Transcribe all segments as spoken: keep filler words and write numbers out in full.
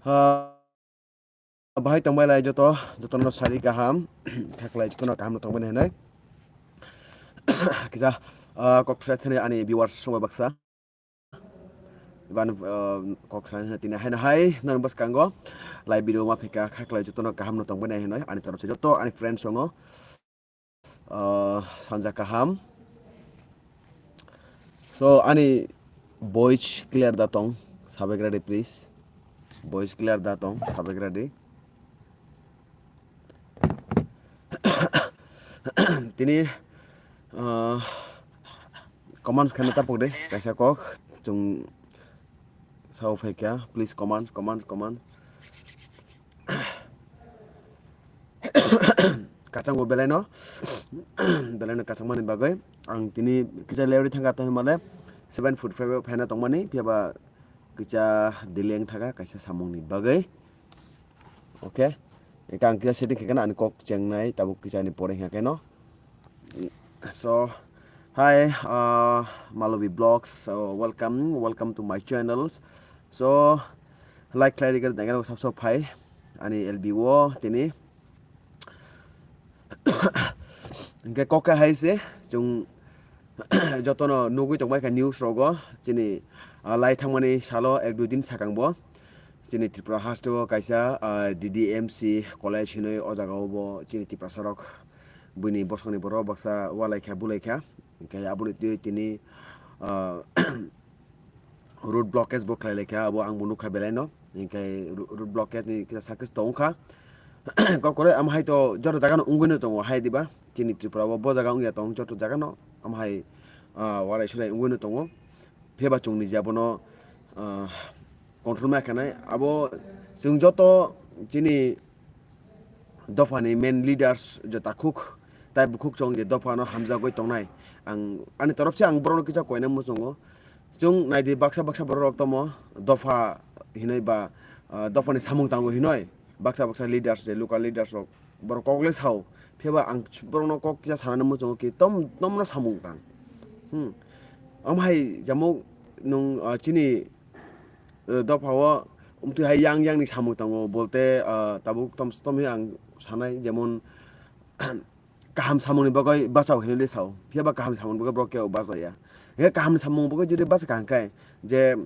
Ah, bahai tongbai lai joto, jotono sari kaham, khaklai jotono kaham no tongbai nai hinui. Kisa, ah, kok sai thani ani viewers songbai baksa. Iban, ah, kok sai thani tini haino hai, non bwskango live video ma phika, khaklai jotono kaham no tongbai nai hinui, ani torop se joto ani friends songo. Ah, sanja kaham. So, ani voice clear da tong, sabaik ready, please. Voice clear da tong, sabaik ready. Tini, ah, comments khaina tapok de, kaisa kok, chung sao phaikha, please comments, comments, comments. Kachangbo belaino, belaino kachangmani bagwi ang tini kisa lerwi thangkha, tei hwnmale seven foot five o phaina tongmani, phiyaba kisa delay wng thangkha kaisa samungni bagwi. Okay, eka ang kisa setting khaikhe ani kok chengnai, tabuk kisa ni pore hwnkheno. So, hi, uh, Malobi Vlogs, so welcome, welcome to my channels. So, like khlai rikha, dengano sabso phai ani L B o tini. Hingke kok khe hai se, chwng jotono nugwi tongbai kha news rogo, chini, ah, lai thangmani salo ek dui din sakang bo, chini Tripura hasteo kaisa, ah, D D M C college hinui o jaga o bo chini Tiprasa rok buini bosongni borok baksa walai kha, bulai kha, hingke aboni twi tini, ah, road blockage bo khlai laikha, abo ang bo nukha belai no, hingke ro-, road blockage ni kisa success tong kha. Kok kore amo hai to joto jaga no wngwi no tongo hai diba, chini Tripura o bo jaga wngya tong joto jaga no amo hai, ah, walai sulai wngwi no tongo. Phiya ba chwng ni je abono, ah, control ma khanai, abo chwng joto chini dophani main leaders je takhuk tai bukhuk chwng je dophano hamjagwi tongnai. Ang ani torop se ang borokno kisa koina muchungo. Chwng naidi baksa baksa borok rok tomo dopha hinoi ba, ah, dophani samung tango hinoi baksa baksa leaders je local leaders rok borok kok le sao. Phiya ba ang borokno kok kisa sanani muchungo ki tom, tomno samung tang. Hmm. Am hai jamo nwng, ah, chini eh, dopha o, um, twi hai yang yang ni samung tongo, bolte, ah, tabuk tom tom ang sanai, jemon, kaham samung ni bagwi bachao hinui le sao, phiya ba kaham samung ni bagwi borok kebo bachaya. Hingke kaham samung bagwi jodi bachakha hingke, je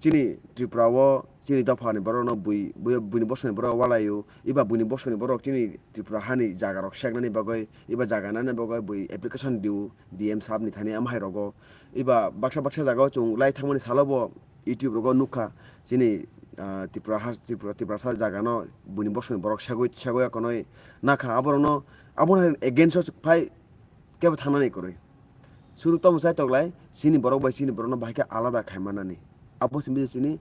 chini Tripura o chini dopha ni borok no bui, bui, buini bosong ni borok walai o, eba buini bosong ni borok chini Tripura hani jaga rok seknani bagwi, eba jaga nani bagwi bui application di o, D M sahab ni thani, am hai rogo. Eba baksa baksa jaga o chwng lai thangmani salo bo YouTube rogo nukha, chini, ah, Tripura has-, Tripura, Tiprasa jaga no buini bosong ni borok segwi, segwi akonoi nakha, aborok no, aboni against o phai kebo thangnani kwrwi. Suru tomo chai toklai, chini borok bai chini borok no bahai khe alada khai manani. Abo simi chini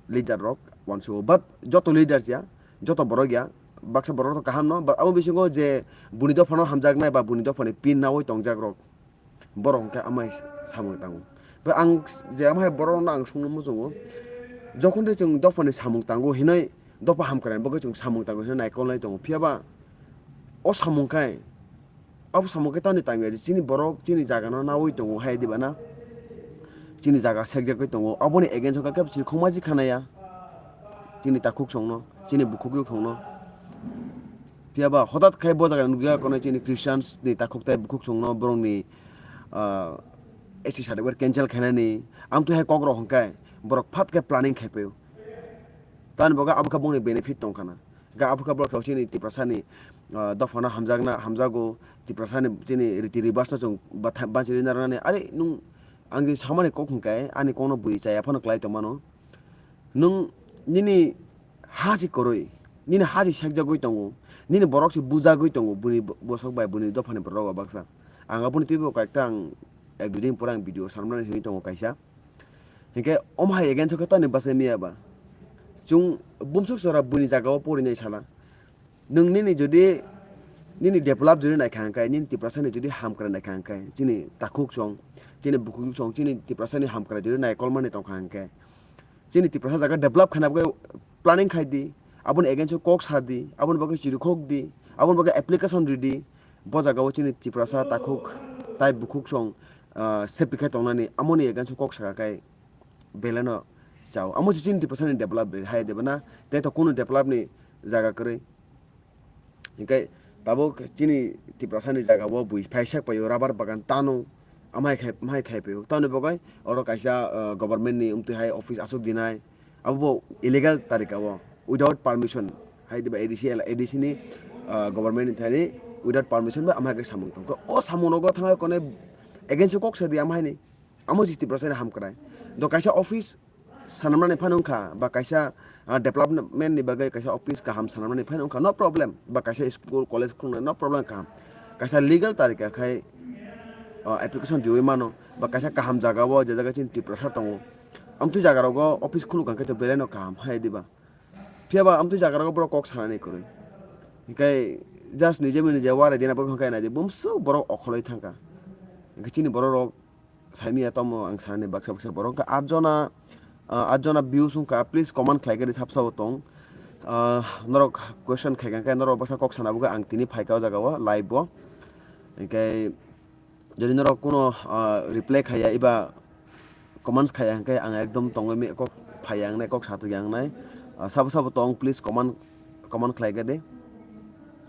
leader rok uansugo, but joto leaders ya, joto borok ya, baksa borok to kaham no, but abo bisingo je buini dopha no hamjaknai ba buini dopha ni pin nawi tongjak rok, borok hwnkhe amai samung tango. Ba ang je amai borok no ang sungno muchungo, jokhon de chwng dopha ni samung tango hinoi, dopha hamkrai bagwi chwng samung tango hinoi naikolnai tongo, phiya ba o samung khai, abo samung khe tamni tangya je chini borok chini jaga no nawi tongo hai diba na, chini jaga sekjagwi tongo, aboni against o khe chini khokma ji khanaya, chini takhuk songno, chini bukhuk songno. Phiya ba hotat khai bo jaga nukya kono chini Christians ni takhuk tai bukhuk songno borokni, ah, S T certificate cancel khainani, amtwi hai kokrok hwnkhe borok phat khe planning khai paio. Tamni bagwi abo khe bongni benefit tongkha na. Hwnkhe abo khe borok chini Tiprasani, ah, dophano hamjakna, hamjago, Tiprasani chini riti ribasno chwng batha-, bachi rina rwnani. Are nwng ang je samani kok hwnkhe ani kokno bui chaya phano klai tongmano. Nwng nini ha se kwrwi, nini ha se sekjagwi tongo, nini borok se bujagwi tongo, buini bo-, bosok bai buini dophani borok rok baksa. Ang aboni twibo kaisa ang ek dui din pore ang video sanmani hinwi tongo kaisa. Hinkhe omo hai against o khe tamni bachai maya ba? Chwng bumswk chwra buini jaga o porinai sala. Nwng nini jodi nini develop jodi naikha hwnkhe, nini Tiprasani jodi hamkrai naikha hwnkhe, chini takhuk song, chini bukhuk song, chini Tiprasani hamkrai jodi naikolmani tongkha hwnkhe, chini Tiprasa jaga develop khaina bagwi planning khai di, aboni against o kok sa di, aboni bagwi chirikhok di, aboni bagwi application ri di. Bo jaga o chini Tiprasa takhuk tai bukhuk song, ah, sepi khai tongnani, amoni against o kok saka khai belai no chao. Amo se chini Tiprasani develop ri hai diba na? Tei to kunu develop ni jaga kwrwi. Hinkhe tabuk chini Tiprasani jaga o bui phaisak paio rubber bagan tano, amhai khai, amhai khai paio. Tamoni bagwi oro kaisa, ah, government ni umtwi hai office aswk dinai. Abo bo illegal tarika o, without permission. Hai diba A D C, A D C ni, ah, government ni thani without permission ba amhai khe samung tong kha. O samung rogo thangwi konwi against o kok sa di amhai ni. Amo si Tiprasa ni hamkrai. Do kaisa office sanamnani phano wngkha, ba kaisa, ah, development ni bagwi kaisa office kaham sanamnani phano wngkha, no problem. Ba kaisa school, college khulna, no problem, kaham. Kaisa legal tarika khai, ah, application riwi mano, ba kaisa kaham jaga o, je jaga chini Tiprasa tongo. Amtwi jaga rogo office khuluk kha khe to belai no kaham, hai diba? Phiya ba amtwi jaga rogo borok kok sanani kwrwi. Hinkhe just nije bini je warai dina bagwi hwnkhai nai di, bumswk borok okholoi thangkha. Hinkhe chini borok rok saimanya tamo ang sanani baksa baksa borok wngkha atjona, ah, atjona views wngkha, please comment khlai khe di sab sabo tong. Ah, norok question khaikha khe norok baksa kok sana bagwi ang tini phaikha o jaga o live o. Hinkhe jodi norok kuno, ah, reply khaiya eba comments khaiya hinkhe ang ekdom tongwi mi kok phaiya ang nai kok satokya ang nai. Ah, sabo sabo tong please comment, comment khlai khe di.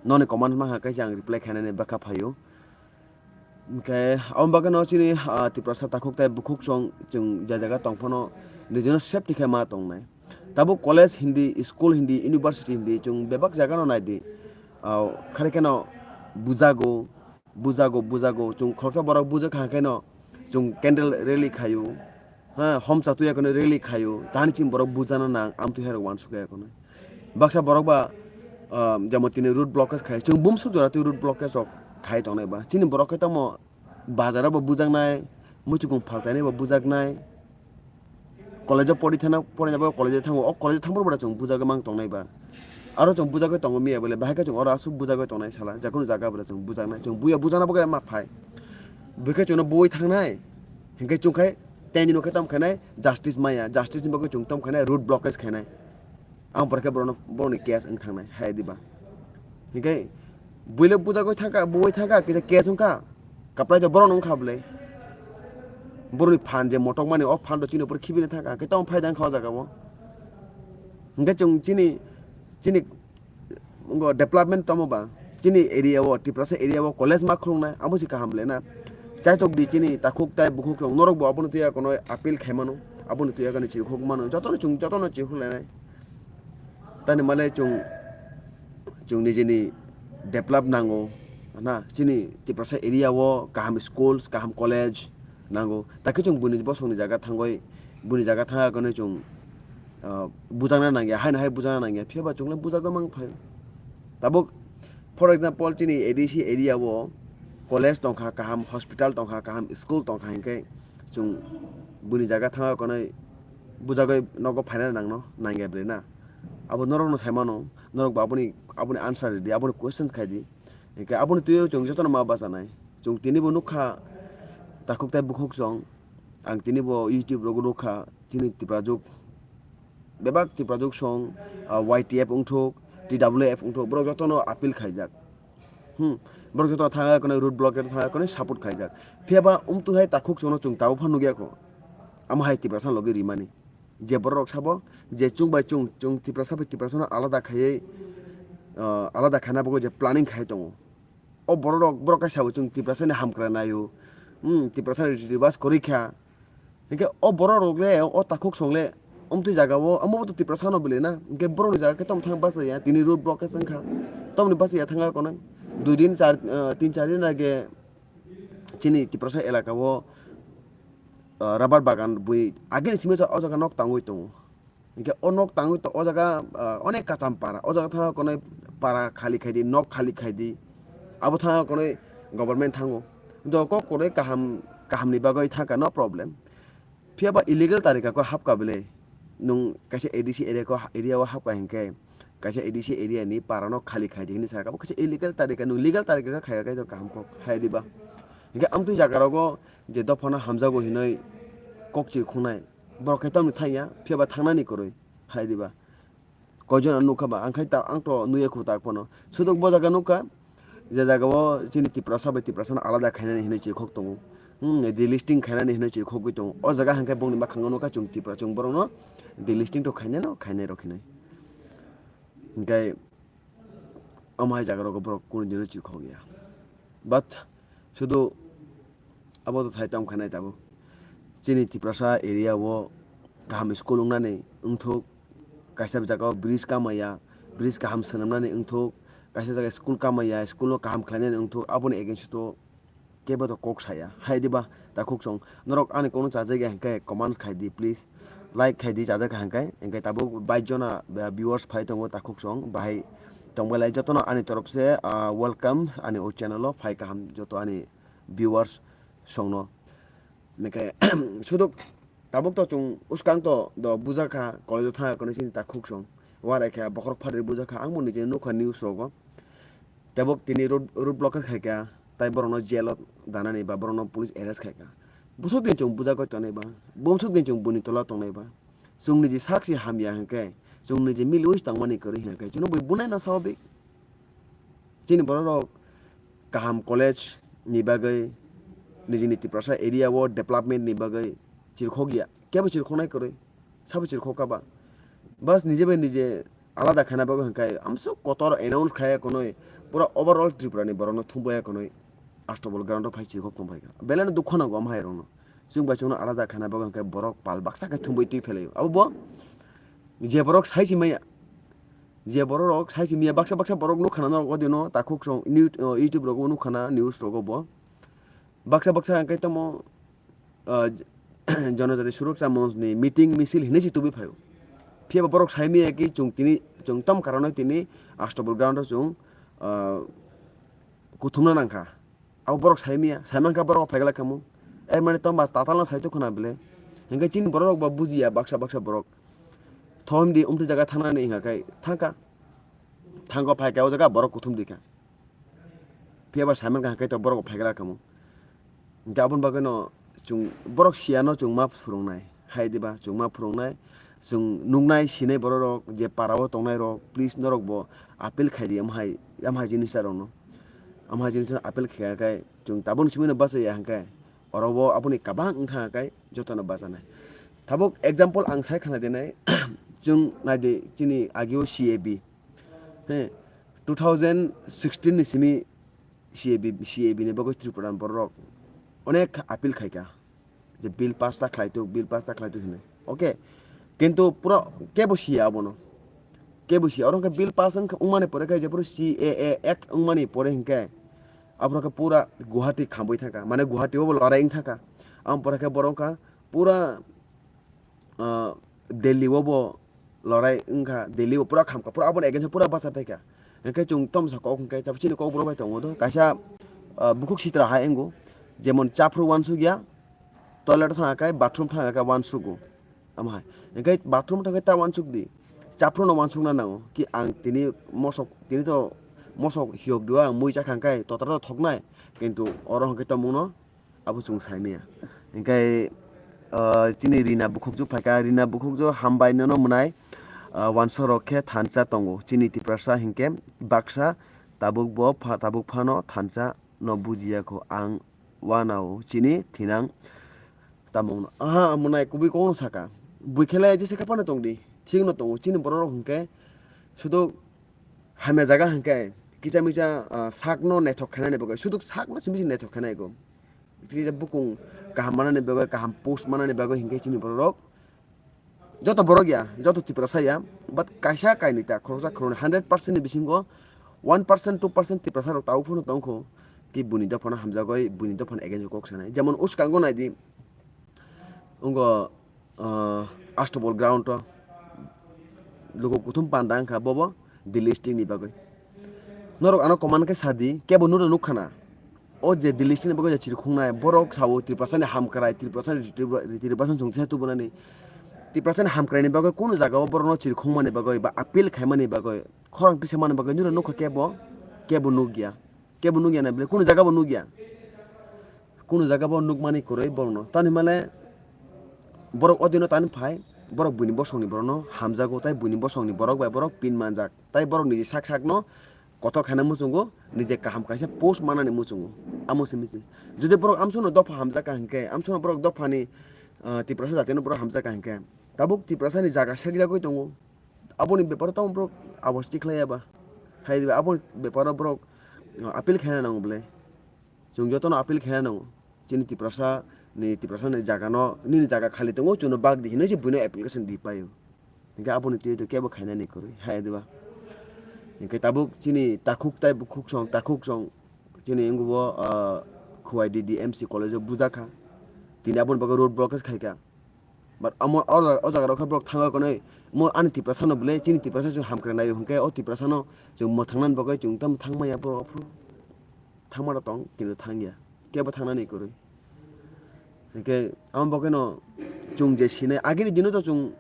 Noni comment mankha khe ang reply khainani bakha phaio. Hinkhe aboni bagwi no chini, ah, Tiprasa takhuk tei bukhuk chwng, chwng je jaga tong phano nijino safety khe ma tongnai. Tabuk college hindi, school hindi, university hindi, chwng bebak jaga no nai di. Ah, khare kheno bujago, bujago, bujago. Chwng khoroksa borok bujak kha khe no chwng candle rally khaio. Ha, homsa tuya kono rally khaio, tani chini borok bujana nang, amtwi hai rok uansuk ya kono. Baksa borok ba, ah, jemon tini road blockage khai, chwng bumswk jora twi road blockage rok khai tongnai ba. Chini borok khe tamo bazar o bo bujaknai, muitukung phaltaini bo bujaknai, college o pori thana, pori thana bo college o thango, o college o thangphuru bo chwng bujagwi mang tongnai ba. Aro chwng bujagwi tongo miya bole, bahai khe chwng oro aswk bujagwi tongnai sala, jakunu jaga bo chwng bujaknai, chwng buya bujana bo khe ma phai. Bui khe chwngno bui thangnai, hinkhe chwng khai Tei nini khe tamo khainai justice maya, justice ni bagwi chwng tamo khainai road blockage khainai. Ang pore khe borokno, borokni case wng thangnai, hai diba? Hinkhe buile bujagwi thangkha, buwi thangkha, kisa case wngkha, kaplai de borokno wngkha bwle. Borokni phan je motokmani, o phan do chini upor khibini thangkha, khe tamo phaida wngkha o jaga o. Hinkhe chwng chini, chini Wngkha development tamo ba chini area o, Tiprasa area o college ma khulungnai, abo se kaham le na. Chaitok di chini takhuk tai bukhuk rok, norok bo abono twiya kono appeal khai mano, abono twiya kono chirikhok mano, jotono chwng, jotono chirikhok lainai. Tani male chwng, chwng nijini develop nango, na, chini Tiprasa area o kaham schools, kaham college nango, takhe chwng buini bosongni jaga thangwi, buini jaga thangya kono chwng, ah, bujakna nangya, haino hai bujakna nangya, phiya ba chwngno bujagwi mang phai. Tabuk, for example, chini A D C area o college tongkha, kaham hospital tongkha, kaham school tongkha, hinkhe chwng buini jaga thangya kono bujagwi nogo phaina nangno nangya bwrwi na. Abo norokno sai mano, norok bo aboni, aboni answer ridi, aboni questions khai di. Hinkhe aboni twiwi chwng jotono ma bachanai. Chwng tini bo nukha, takhuk tai bukhuk chwng. Ang tini bo YouTube rogo nukha, chini Tiprajwk, bebak Tiprajwk song, ah, Y T F wngthok, T W F wngthok, borok jotono appeal khaijak. Hmm, borok jotono thangya kono road blockade thangya kono support khaijak. Phiya ba umtwi hai takhuk chwngno chwng tabuk phan nukya kho. Amo hai Tiprasa logi rimani. Je borok rok sabo, je chwng bai chwng, chwng Tiprasa bai Tiprasa no alada khaiwi, ah, alada khaina bagwi je planning khai tongo. O borok rok, borok kaisa bo chwng Tiprasa ni hamkrai naio. Hmm, Tiprasa ni riti ribas kwrwi kha. Hinkhe o borok rok le, o takhuk song le, omtwi jaga o, omo bo to Tiprasa no bwle na. Hinkhe borok ni jaga khe tamo thang bachaya, tini road blockade wngkha. Tamoni bachaya thangya konai. Dui din, char, ah, tin char din age chini Tiprasa elaka o, ah, rubber bagan bui agini simi o jaga nok tangwi tongo. Hinkhe o nok tangwi to-, o jaga, ah, onek kacham para. O jaga thangya konai para khali khai di, nok khali khai di. Abo thangya konai government thango. Do kok konai kaham, kahamni bagwi thangkha, no problem. Phiya ba illegal tarika khe hapkha bwle. Nwng kaisa A D C area khe, area o hapkha hinkhe, kaisa A D C area ni para no khali khai di hinwi sakha. Abo kaisa illegal tarika, nwng legal tarika khe khaikha khe to kaham kok hai diba? Hinkhe amtwi jaga rogo je dophano hamjago hinwi kok chirikhoknai. Borok khe tamni thangya, phiya ba thangnani kwrwi, hai diba? Koijon ang nukha ba, ang khai ta, ang to nuya khu tak phano. Sudok bo jaga nukha, je jaga o chini Tiprasa bai Tiprasa no alada khainani hinwi chirikhok tongo. Hmm, delisting khainani hinwi chirikhogwi tongo. O jaga hwnkhe bongni bwkhango nukha chwng Tipra, chwng borokno Delisting to khainai no, khainai rok hinwi. Hinkhe omo hai jaga rogo borok kunu dino chirikhok ya. But sudu abo to thai tong khanai tabuk. Chini Tiprasa area o kaham school wngnani wngthuk, kaisa jaga o bridge kamaya, bridge kaham swnamnani wngthuk, kaisa jaga school kamaya, school no kaham khlainani wngthuk, aboni against o kebo to kok saya. Hai diba, takhuk song. Norok ani kono chajak ya hinkhe comment khai di, please. Like khai di, chajak ya hinkhe. Hinkhe tabuk bais jona, ah, viewers phai tongo takhuk song. Bahai tongbai lai jotono ani torop se, ah, welcome ani o channel o phai kaham joto ani viewers songno. Hinkhe suduk tabuk to chwng uskang to do bujakha, college o thangkha kono chini takhuk song. Warai kha bokhorok phatri bujakha, ang bo nijeni nukha news rogo. Tabuk tini road, road block khaikha, tai borokno jail o danani ba borokno police arrest khaikha. Bwswk din chwng bujagwi tongnai ba, bumswk din chwng buni tola tongnai ba. Chwng niji sak se hamya hinkhe, chwng niji miliwi tongmani kwrwi hinkhe, chwngno bui bunai na sao bik. Chini bororok kaham college ni bagwi, nijini Tiprasa area o development ni bagwi chirikhok ya, kebo chirikhoknai kwrwi, sabo chirikhok kha ba. Bas nije bai nije alada khaina bagwi hinkhe amsuk kotor announce khaya konwi pura overall Tripura ni borokno thumbai ya konwi Astabal ground o phai chirikhok tong phaikha. Belai no dukho nango omo hai rokno. Chwng bai chwngno alada khaina bagwi hinkhe borok pal baksa khe thumbai twi phelaio. Abo bo je borok sai si maya, je borok sai si maya baksa baksa borok nukha na norok audio no takhuk song new, uh, YouTube rogo nukha na news rogo bo. Baksa baksa hinkhe tamo ah, Janajati Suroksha Monch ni meeting misil hinwi se tubui phaio. Phiya ba borok sai maya ki chwng tini, chwng tam karonwi tini Astabal ground o chwng, ah, kuthumna nangkha. Abo borok sai maya, sai mankha borok phaiglak khamu. Er mani tamo ba tatal no sai tongkha na bele. Hinkhe chini borok rok ba bujiya baksa baksa borok. Thom di umtwi jaga thangnani hinkha khai thangkha. Thango phaikha o jaga borok kuthum dikha. Phiya ba sai mankha hinkhe to borok phaiglak khamu. Hinkhe aboni bagwi no chwng borok siya no chwng ma phwrwngnai. Hai diba chwng ma phwrwngnai. Chwng nuknai sinai borok rok je para o tongnai rok, please norok bo appeal khai di, amhai, amhai jinis rok no. Amhai jinis no appeal khai khe chwng tabuk ni simi no bachai ya hinkhe oro o aboni kabang wng thang khe joto no bachanai. Tabuk example ang sai khna dinai chwng nai di chini agi o C A B. He, two thousand sixteen ni simi C A B, C A B ni bagwi Tripura ni borok onek appeal khaikha je bill pass ta khlaituk, bill pass ta khlaituk hinwi. Okay, kintu pura kebo siya abono, kebo siya. Oro hwnkhe bill pass wng-, wngmani pore khe jephuru C A A Act wngmani pore hinkhe aphuru khe pura Guwahati khambwi thangkha, mane Guwahati o bo lorai wng thangkha. Aboni pore khe borok wngkha pura ah, Delhi o bo lorai wngkha, Delhi o pura khamkha, pura aboni against o pura bacha paikha. Hinkhe chwng tomsa kok hinkhe tabuk chini kokborok bai tongo do, kaisa, ah, bukhuk sitra hai wngo, jemon chaphru uansukya, toilet o thangkha khe, bathroom thangkha khe uansugo, amo hai. Hinkhe bathroom thangkhe ta uansuk di, chaphru no uansukna nango, ki ang tini mosok, tini to mosok hiyok dua ang mui chakha hinkhe totra to thoknai, kintu oro hinkhe tongmungno abo chwng sai maya. Hinkhe, ah, chini Rina bukhukjwk phaikha, Rina bukhukjwk hambai nono mwnai, ah, uansuk rok khe thansa tongo. Chini Tiprasa hinkhe baksa tabuk bo pha-, tabuk phano thansa no bujiya kho ang uanao chini thinang tamungno. Aha, mwnai kubui kokno saka. Bui khe lai jesa khe phano tongdi. Thikno tongo. Chini borok rok hinkhe sudu hamya jaga hinkhe kisa misa, ah, sakno naithok khainani bagwi. Sudu sakno simi se naithok khainai kho. Kisa bukung kaham manani bagwi, kaham post manani bagwi hinkhe chini borok rok, joto borok ya, joto Tiprasa ya, but kaisa kainwi ta khoroksa khoroknwi hundred percent ni bisingo one percent, two percent Tiprasa rok tabuk phano tongkho, ki buini dophano hamjagwi, buini dophano against o kok sanai. Jemon uskango naidi, wngkha, ah, Astabal ground o luku kuthum panda wngkha bobo delisting ni bagwi. Norok ano comment khe sadi, kebo nuro nukha na. O je delisting ni bagwi je chirikhoknai, borok sao Tiprasa ni hamkrai, Tiprasa ni, Tiprasa ni chwngsa tubunani. Tiprasa ni hamkrai ni bagwi kunu jaga o borok no chirikhokmani bagwi ba appeal khaimani bagwi, khorang tisamani bagwi nuro nukha kebo, kebo nukya. Kebo nukya na bile, kunu jaga bo nukya. Kunu jaga bo nukmani kwrwi borokno. Tamni hwnmale borok o dino tani phai, borok buini bosongni borokno hamjago, tai buini bosongni borok bai borok pin manjak. Tai borok niji sak sakno kotor khaina muchungo, nije kaham kaisa post manani muchungo. Amo simi se. Jodi borok amsukno dopha hamjakha hinkhe, amsukno borok dophani, ah, Tiprasa jatino borok hamjakha hinkhe, Tabuk Tiprasani jaga sekjagwi tongo. Aboni beparo tamo borok abos tikhlaiya ba? Hai diba, aboni beparo borok, uh, appeal khaina nango bwle? Chwng jotono appeal khaina nango. Chini Tiprasa ni, Tiprasa ni jaga no, nini jaga khali tongo, chwngno bak di hinwi se buino application di paio. Hinkhe aboni twi twi kebo khainani kwrwi, hai diba? Hinkhe tabuk chini takhuk tai bukhuk song, takhuk song, chini wngbo, ah, Khuwai D D M C college o bujakha. Tini aboni bagwi road blockage khaikha. But amo, o, o jaga rok khe borok thangwi konwi, mo ani Tiprasa no bwle, chini Tiprasa chwng hamkrai naio, hinkhe o Tiprasa no chwng mwthangnani bagwi chwng tamo thangmaya borok aphuru. Thangmano tong, kintu thangya. Kebo thangnani kwrwi. Hinkhe amo bagwino chwng je sinai, agini dino to chwng,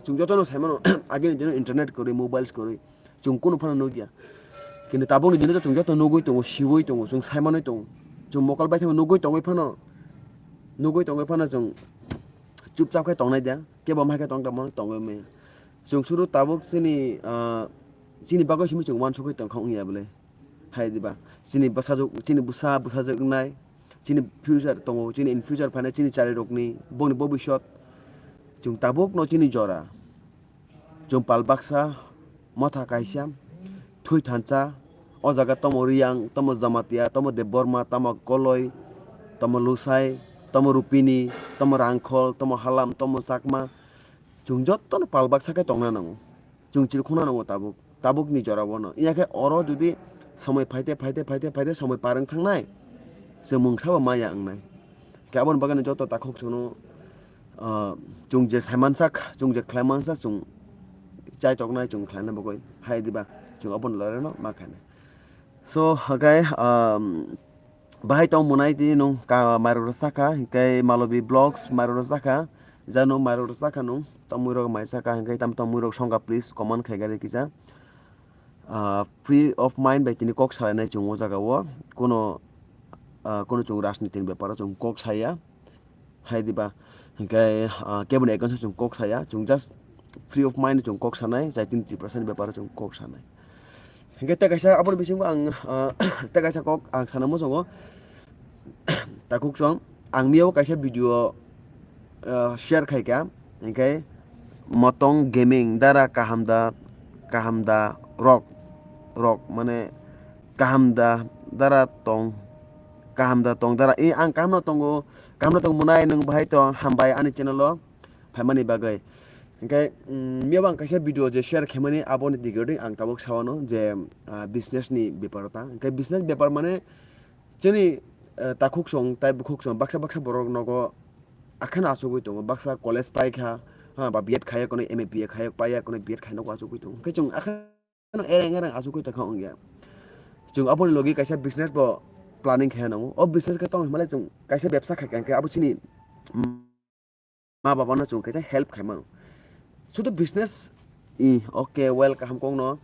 chwng jotono saimano, agini dino internet kwrwi, mobiles kwrwi, chwng kunu phano nukya. Kintu tabukni dino to chwng joto nugwi tongo, siwi tongo, chwng saimanwi tongo. Chwng mokol bai thangma nugwi tongwi phano, nugwi tongwi phano chwng chupchap khe tongnai da, kebo ma khe tong tongmano tongwi maya. Chwng suru tabuk chini, ah, chini bagwi simi chwng uansukwi tongkha wngya bwle. Hai diba? Chini bwsajwk, chini bwsa, bwsajwk wngnai, chini future tongo, chini in future phainai chini charirokni, bongni bobiswt. Chwng tabukno chini jora. Chwng pal baksa, motha kaisa, thwi thansa, o jaga tamo Riyang, tamo Jamatia, tamo Debbarma, tamo Koloi, tamo Lusai, tamo Rupini, tamo Rangkhol, tamo Halam, tamo Chakma. Chwng jotono pal baksa khe tongna nango. Chwng chirikhokna nango tabuk, tabukni jorao no. Iya khe oro jodi somoi phaite, phaite, phaite, phaite somoi par wng thangnai, chwng mungsa bo maya wngnai. Khe aboni bagwi no joto takhuk chwngno, ah, chwng je saimansa, chwng je khlaimansa, chwng chaitoknai, chwng khlaina bagwi hai diba, chwng abono loreno ma khainai. So, hwnkhe, um, bahai tong mwnai tini nwng ka-, mairok rwchakha, hinkhe Malobi Vlogs mairok rwchakha, jano mairok rwchakha nwng, tongmwirok mai chakha, hinkhe tam tongmwirok songkha, please comment khaigari kisa. Ah, free of mind bai tini kok salainai chwng o jaga o, kuno, ah, kuno chwng rajniti ni beparo chwng kok saya. Hai diba? Hinkhe, ah, keboni against o chwng kok saya, chwng just free of mind chwng kok sanai, jai tini Tiprasa ni beparo chwng kok sanai. Hinkhe tei kaisa aboni bisingo ang, ah, tei kaisa kok ang sana muchungo. Takhuk song, ang miyao kaisa video, ah, share khaikha, hinkhe Motong Gaming dara kaham da, kaham da rok, rok mane kaham da dara tong, kaham da tong dara, e ang kaham no tongo, kaham no tong mwnai nwng bahai tong, hambai ani channel o phaimani bagwi. Hinkhe, mm, miyabo ang kaisa video je share khaimani aboni regarding ang tabuk sawano je, ah, business ni bepar ta. Hinkhe business bepar mane chini, ah, takhuk song tai bukhuk song baksa baksa borok nogo akheno achugwi tongo, baksa college paikha, ha, ba B Ed khaiya kono M A B A khaiya paiya kono B Ed khaina achugwi tongo. Hinkhe chwng akheno ereng ereng achugwi tongkha wngya. Chwng aboni logi kaisa business bo planning khe nango. O business khe tongwi hwnmale chwng kaisa bepsa khaikha hinkhe abo chini ma baba no chwng kaisa help khaimano. Sudu business, i, okay, well, kaham kok no.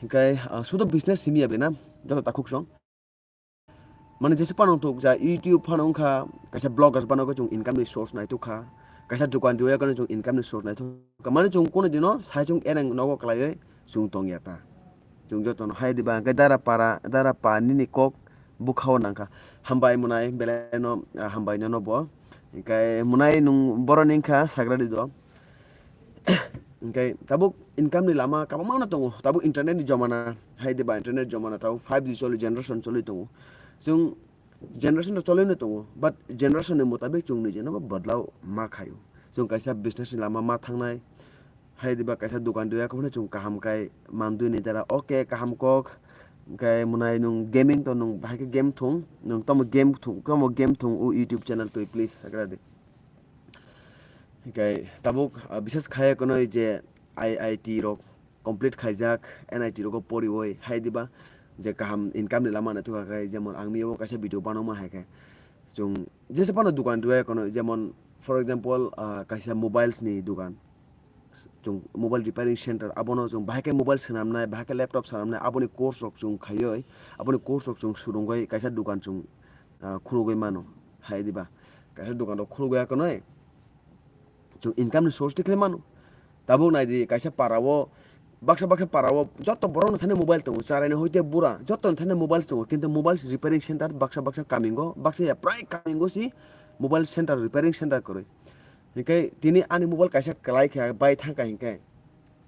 Hinkhe, ah, sudu business simi ya bena, joto takhuk song. Mane jesa phano tok ja YouTube phano wngkha, kaisa bloggers phano wngkha chwng income ni source naitukha, kaisa dukan riya kano chwng income ni source naitukha. Mane chwng kono dino sai chwng ereng nogo kwlaiwi chwng tongya ta. Chwng jotono hai diba hwnkhe dara para, dara pa nini kok bwkhao nangkha. Hambai mwnai belai no, ah, hambai nono bo. Hinkhe mwnai nwng boroni wngkha sagradi do. Hinkhe tabuk income ni lama kwbangma no tongo. Tabuk internet ni jomana, hai diba internet jomana tabuk five G choli generation choli tongo. Chwng generation rok choli no tongo, but generation ni mutabik chwng nijeno bo bodlao ma khaio. Chwng kaisa business ni lama ma thangnai, hai diba kaisa dukan riya khe phano chwng kaham khai mandui ni dara, okay, kaham kok. Hinkhe mwnai nwng gaming to nwng bahai khe game thung, nwng tamo game thung, tamo game thung o YouTube channel twi please sakra di. Hinkhe tabuk, ah, bisas khai kono je I I T rok complete khaijak, N I T rogo poriwi hai diba je kaham income ni lama naitokha khai, jemon ang miyabo kaisa video banama hai khe chwng jesa phano dukan riya kono, jemon for example, ah, kaisa mobiles ni dukan, chwng mobile repairing center, abono chwng bahai khe mobile swnamnai, bahai khe laptop swnamnai, aboni course rok chwng khaiwi, aboni course rok chwng swrwngwi kaisa dukan chwng, ah, khulugwi mano hai diba, kaisa dukan rok khulugwi akonoi chwng income ni source tikhlai mano. Tabuk nai di, kaisa para o, baksa baksa para o joto borok no thani mobile tongo, charai ni hoite bura joto no thani mobile tongo, kintu mobile repairing center baksa baksa kamingo, baksa ya prai kamingo si mobile center, repairing center kwrwi. Hinkhe tini ani mobile kaisa kwlai kha, bai thang kha hinkhe.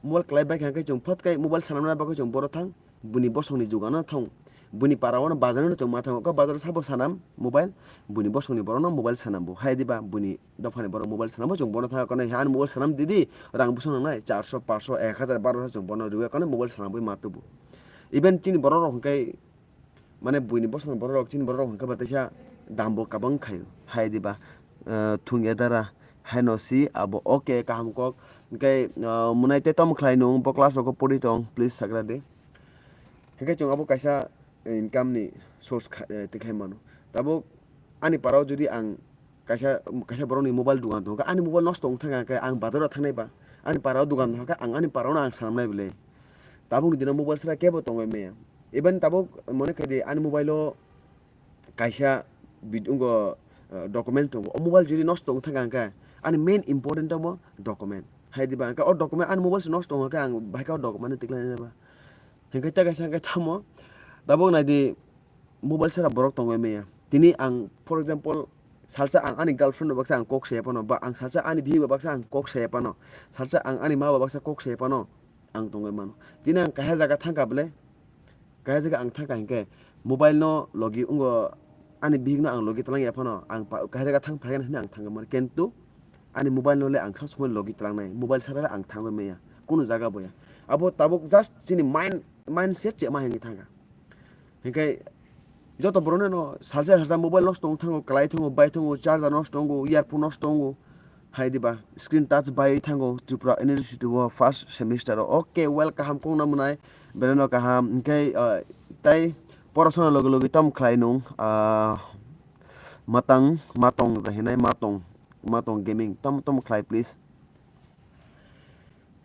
Mobile kwlai bai kha hinkhe chwng phot khe mobile sanamna bagwi chwng boro thang, buini bosongni dukano thang, buini para-o bazar-o chwng ma thango, khe bazar-o sabo sanam mobile, buini bosongni borokno mobile sanam bo, hai diba buini dophani borok mobile sanam bo chwng bono thang khe, ani mobile sanam didi, rang bwswk nangnai, charso, paanso, ek hajar, barosho chwng bono rwui khe mobile sanam bai ma tubu. Even chini borok rok hinkhe, mane buini bosongni borok rok, chini borok rok hinkhe ba teisa dam bo kabang khaio, hai diba, eh, thung ya dara, haino si abo, okay, kaham kok, hinkhe, eh, mwnai tei tamo khlai nung bo class rogo pori tong, please sagra di. Hinkhe chwng abo kaisa income ni source kha-, eh, tikhlai mano. Tabuk ani para-o jodi ang kaisa, kaisa borokni mobile dukan tongo, ani mobile nosto wng thangkha, ang bazaro thangnai ba, ani para-o dukan tongo, ang ani para-o no ang sanamnai bwle. Tabukni dino mobile sara kebo tongwi maya. Even tabuk mone khaidi ani mobile-o kaisa bid-, wngkha, eh, document tongo. O mobile jodi nosto wng thangkha hwnkhe, ani main important omo document. Hai diba hwnkhe o document ani mobile se nosto wngkha khe ang bahai khe o document no tikhlainai ba. Hinkhe ta kaisa hwnkhe tamo. Tabuk naidi mobile sara borok tongwi maya. Tini ang, for example, salsa ang ani girlfriend bai baksa ang kok saya phano, ba ang salsa ani bihik bai baksa ang kok saya phano, salsa ang ani ma bai baksa kok saya phano, ang tongwi mano. Tini ang kaisa jaga thangkha bwle, kaisa jaga ang thangkha hinkhe mobile no logi wngkha, ani bihik no ang logi twlang ya phano, ang pa-, kaisa jaga thang phaikha hinwi ang thangwi mano. Kintu ani mobile no le ang sob somoi logi tlangnai, mobile sara le ang thangwi maya, kunu jaga bo ya. Abo tabuk just chini mind, mindset chema hinwi thangkha. Hinkhe joto borok no salsa salsa mobile nosto wng thango, kwlai thango, bai thango, charger nosto wngo, earphone nosto wngo, hai diba screen touch bai thango Tripura University o first semester o. Okay, well, kaham kok no mwnai, belai no kaham. Hinkhe, ah, tai porasona logi logi tamo khlai nung, ah, matang, matong hinai matong, matong gaming tamo tamo khlai please.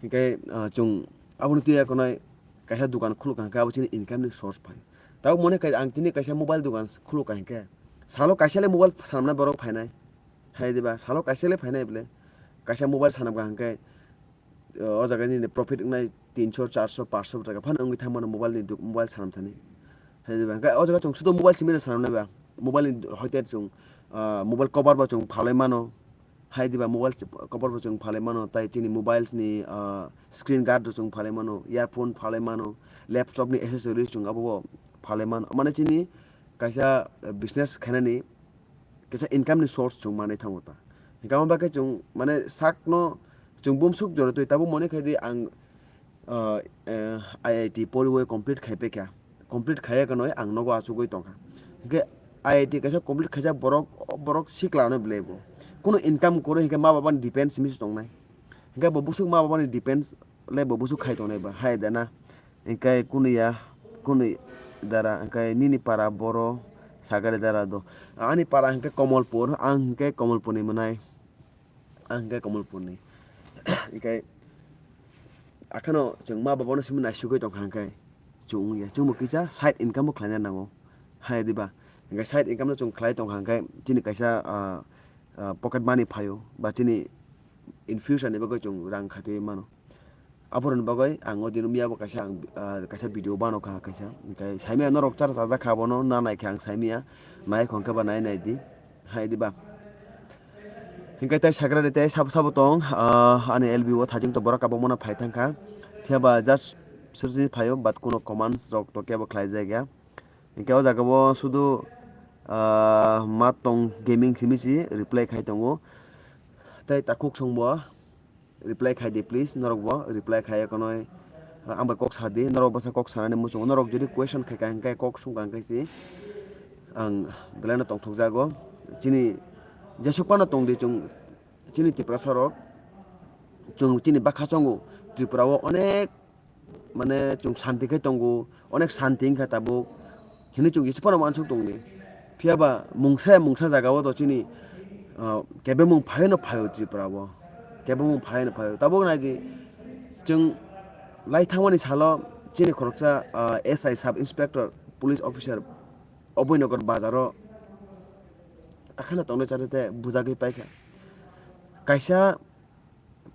Hinkhe, ah, chwng aboni twi ekonai kaisa dukan khuluk kha, hinkhe abo chini income ni source phai. Tabuk mone khai ang tini kaisa mobile dukan khuluk kha hinkhe, salo kaisa le mobile sanamnai borok phainai. Hai diba, salo kaisa le phainai bwle. Kaisa mobile sanam kha hinkhe, ah, o jaga nini profit wngnai tinso, charso, paanso taka phano wngwi thang mano mobile ni duk-, mobile sanam thani. Hai diba, hinkhe o jaga chwng sudo mobile simi sanamnai ba. Mobile ni hoite chwng, ah, mobile cover bo chwng phalai mano. Hai diba mobile ch-, cover bo chwng phalai mano, tai chini mobile ni, ah, screen guard rok chwng phalai mano, earphone phalai mano, laptop ni accessories chwng abo bo phalai mano. Mane chini kaisa, eh, business khainani kaisa income ni source chwng manwi thango ta. Hinkhe amo bagwi chwng mane sak no chwng bumsuk jora twi tabuk mone khai di ang, ah, eh, I I T poriwi complete khai paikha, complete khaiya khe noi ang nogo achugwi tongkha. Hinkhe I I T kaisa complete khaijak borok, borok sikla no belai bo. Kunu income kwrwi hinkhe ma baba ni depend simi se tongnai. Hinkhe bo bwswk ma baba ni depend le bo bwswk khai tongnai ba, hai da na? Hinkhe kunu ya, kunu dara, hinkhe nini para boro sagari dara do. Ani para hinkhe Komolpur, ang hinkhe Komolpur ni mwnai. Ang hinkhe Komolpurni. Hinkhe akhano chwng ma babano simi naisugwi tongkha hinkhe chwng wngya. Chwngbo kisa side income bo khlaina nango. Hai diba? Hinkhe side income no chwng khlai tongkha hinkhe chini kaisa, ah, ah, pocket money phaio ba chini in future ni bagwi chwng rang khatwi mano. Aphuru ni bagwi ang o dino miyabo kaisa ang, ah, kaisa video bano kha kaisa. Hinkhe saimaya norok chara chajak kha abono, na naikhe ang saimaya. Nai khon khe ba nai nai di. Hai diba? Hinkhe tei sagra de tei sabo sabo tong, ah, ani L B o thajing to borok kabangma no phai thang kha. Phiya ba just sursi phaio, but kuno comments rok to kebo khlai jak ya. Hinkhe o jaga o sudu, ah, ma tong gaming simi si reply khai tongo. Tei takhuk song bo. Reply khai di please, norok bo reply khai ya konoi, ah, ang bai kok sa di, norok bwsa kok sanani muchungo, norok jodi question khai ka hinkhe kok sung ka hinkhe si ang belai no tongthok jago. Chini jesuk phano tong di chwng, chini Tiprasa rok, chwng chini bwkha chongo Tripura o onek mane chwng santi khe tongo, onek santi wngkha tabuk, hwnwi chwng jesa phano uansuk tongdi. Phiya ba mungsa ya mungsa jaga o to chini, ah, kebengmung phaino phaio Tripura o, kebengmung phaino phaio. Tabuk nai di, chwng lai thangmani salo chini khoroksa, ah, S I, Sub Inspector, Police Officer, Obwinagar bazar o akhano tongnai chari te bujagwi paikha. Kaisa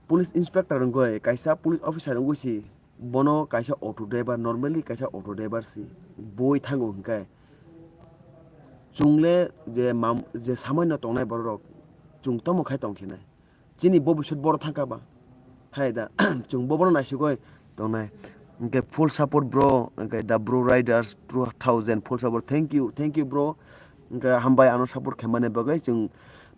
Police Inspector wngwi, kaisa Police Officer wngwi si, bono kaisa auto driver, normally kaisa auto driver si bui thango hinkhe, chwng le je mam-, je samanino tongnai borok rok, chwng tamo khai tongkhe nai. chini bobiswt boro thangkha ba. Hai da, chwng bobono naisigwi tongnai. Hwnkhe full support bro, hwnkhe the bro riders two thousand full support. Thank you, thank you bro. Hwnkhe hambai ano support khaimani bagwi chwng,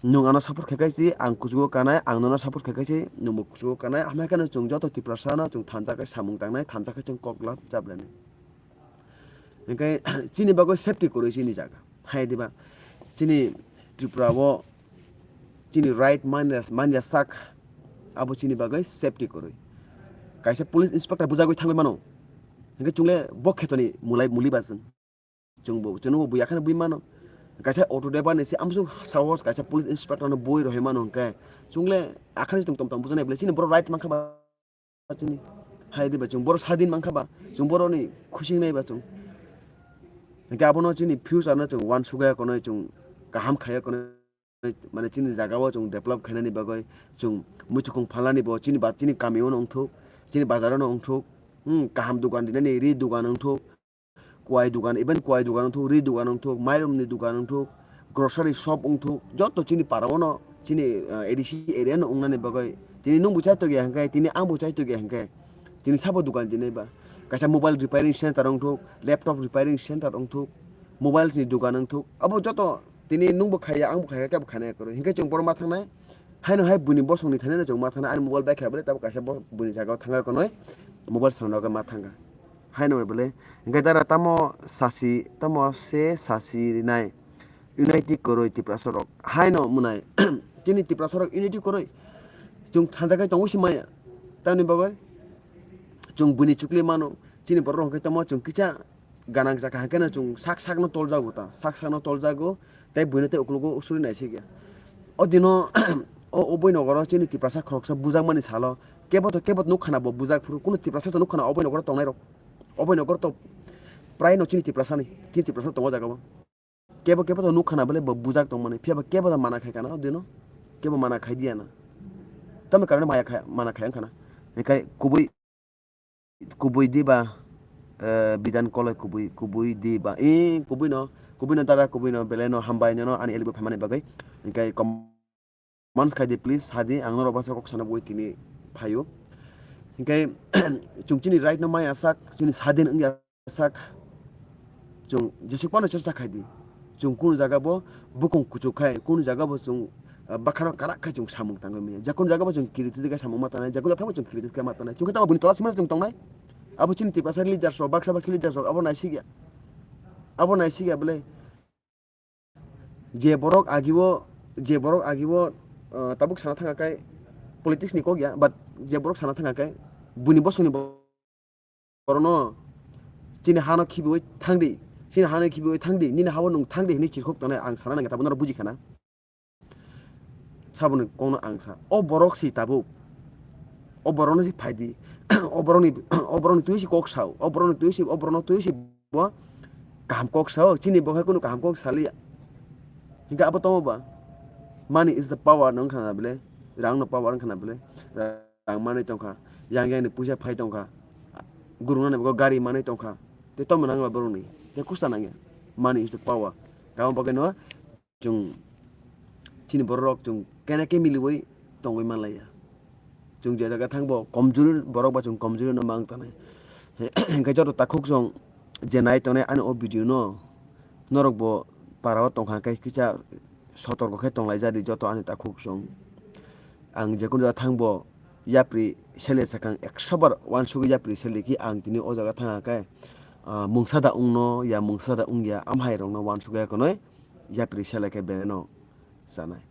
nwng ano support khaikhe si ang kuchugo kanai, ang nono support khaikhe si nwngbo kuchugo kanai. Hamya kheno chwng joto Tiprasano chwng thansa khe samung tangnai, thansa khe chwng kok glak chaplanai. Hwnkhe chini bagwi safety kwrwi chini jaga. Hai diba? Chini Tripura o chini right manya, manya sak, abo chini bagwi safety kwrwi. Kaisa police inspector bujagwi thangwi mano. Hwnkhe chwngle bo khetoni mulai muli ba chwng. Chwngbo, chwngbo buya kheno bui mano. Kaisa auto driver ni se amsuk sahos kaisa police inspector no bui rohoi mano hwnkhe. Chwngle akhani tong tong tong bujanai bwle chini borok right mankha ba chini. Hai diba chwng borok sadin mankha ba. Chwng borok ni khusing nai ba chwng. Hwnkhe abono chini future no chwng uansukya kono chwng kaham khaya kono. Mane chini jaga o chwng develop khainani bagwi chwng muitukung phalnani bo chini ba chini kami o wngthuk, chini bazar o wngthuk, hmm, kaham dogan dinani ri dogan wngthuk, kuai dogan, even kuai dogan wngthuk, ri dogan wngthuk, mairum ni dogan wngthuk, grocery shop wngthuk, joto chini para o no chini, ah, A D C area no wngnani bagwi tini nwng bo chai tokya hwnkhe, tini ang bo chai tokya hwnkhe, tini sabo dogan dinai ba kaisa mobile repairing center wngthuk, laptop repairing center wngthuk, mobiles ni dogan wngthuk, abo joto tini nwngbo khaiya, angbo khaiya, kebo khainai kwrwi. Hinkhe chwng borok ma thangnai. Haino hai buini bosongni thanino chwng ma thangnai. Ani mobile bai kha bwle, tabuk kaisa bo-, buini jaga o thangkha konwi. Mobile swnamna bagwi ma thangkha. Haino bwle. Hinkhe dara tamo sasi, tamo se sasi rinai. Unity kwrwi Tiprasa rok. Haino mwnai. Chini Tiprasa rok unity kwrwi. Chwng thansa khai tongwi se maya. Tamni bagwi chwng buini chukli mano. Chini borok rok hwnkhe tamo chwng kisa ganang jaka hwnkhe no chwng sak sak no toljago ta, sak sak no toljago, tei buino tei uklogo usuri naisikya. O dino o, o boi nogoro chini Tiprasa khoroksa bujakmani salo kebo to kebo to nukha na bo bujak phuru, kunu Tiprasa to nukha na o boi nogoro tongnai rok, o boi nogoro to prai no chini Tiprasa ni, chini Tiprasa tongo jaga o. Kebo kebo to nukha na bole bo bujak tongmani, phiya ba kebo to mana khai kana o dino, kebo mana khai diya na, tamo karone maya khai, mana khai wngkha na, hinkhe kubui Kubui diba, eh, bidan kolai kubui, kubui diba, eh, kubui no, kubui no dara, kubui no belai no hambai nono ani elbo phaimani bagwi. Hinkhe comments khai di please, sadi ang norok basa kok sana bui tini phaio. Hinkhe chwng chini right no maya sak, chini sadin wngya sak. Chwng jesuk phano chesta khai di. Chwng kunu jaga bo bukung kuchuk khai, kunu jaga bo chwng, ah, bakhano karak khai chwng samung tangwi manya. Je kunu jaga bo chwng kiri twi khai samung ma tangnai, je kunu jaga bo chwng kiri twi khai ma tangnai. Chwng khe tamo bini tola simi chwng tongnai. Abo chini Tiprasa leaders rok, baksa baksa leaders rok abo naisikya. Abo naisikya bwle. Je borok agi o, je borok agi o, ah, tabuk sana thangkha khai politics ni kok ya, but je borok sana thangkha khai buini bosongni bo-, borokno chini hano khibiwi thangdi, chini hano khibiwi thangdi, nini hao nwng thangdi hinwi chirkhok tongnai ang sana nangkha, tabuk norok buji khana. Saboni kokno ang sa, o borok si tabuk, o borokno si phaidi, o borokni, o borokni twi si kok sao, o borokni twi si, o borokno twi si bo kaham kok sao, chini bo hai kunu kaham kok saliya. Hinkhe abo tongma ba, money is the power, nwng khana bwle, rang no power wng khana bwle. Rang manwi tongkha, yang yang ni puisa phai tongkha, gurung nani bagwi gari manwi tongkha, tei tongma nangya borokni, tei kusa nangya, money is the power. Tamo bagwi no chwng chini borok rok chwng kena ke miliwi tongwi manlaiya. Chwng je jaga thangbo komjuri borok ba chwng komjuri no mang tanai. Hinkhe joto takhuk chwng je nai tongnai ani o video no, norok bo para o tongkha khe kisa sotorko khe tonglaijadi joto ani takhuk chwng. Ang jekunu jaga thangbo yapri sele sakang ekso bar uansugwi yapri sele khe ang tini o jaga thangkha khe, ah, mungsa da wngno ya mungsa da wngya amhairokno uansugwi konwi yapri sele khe beleno chanai.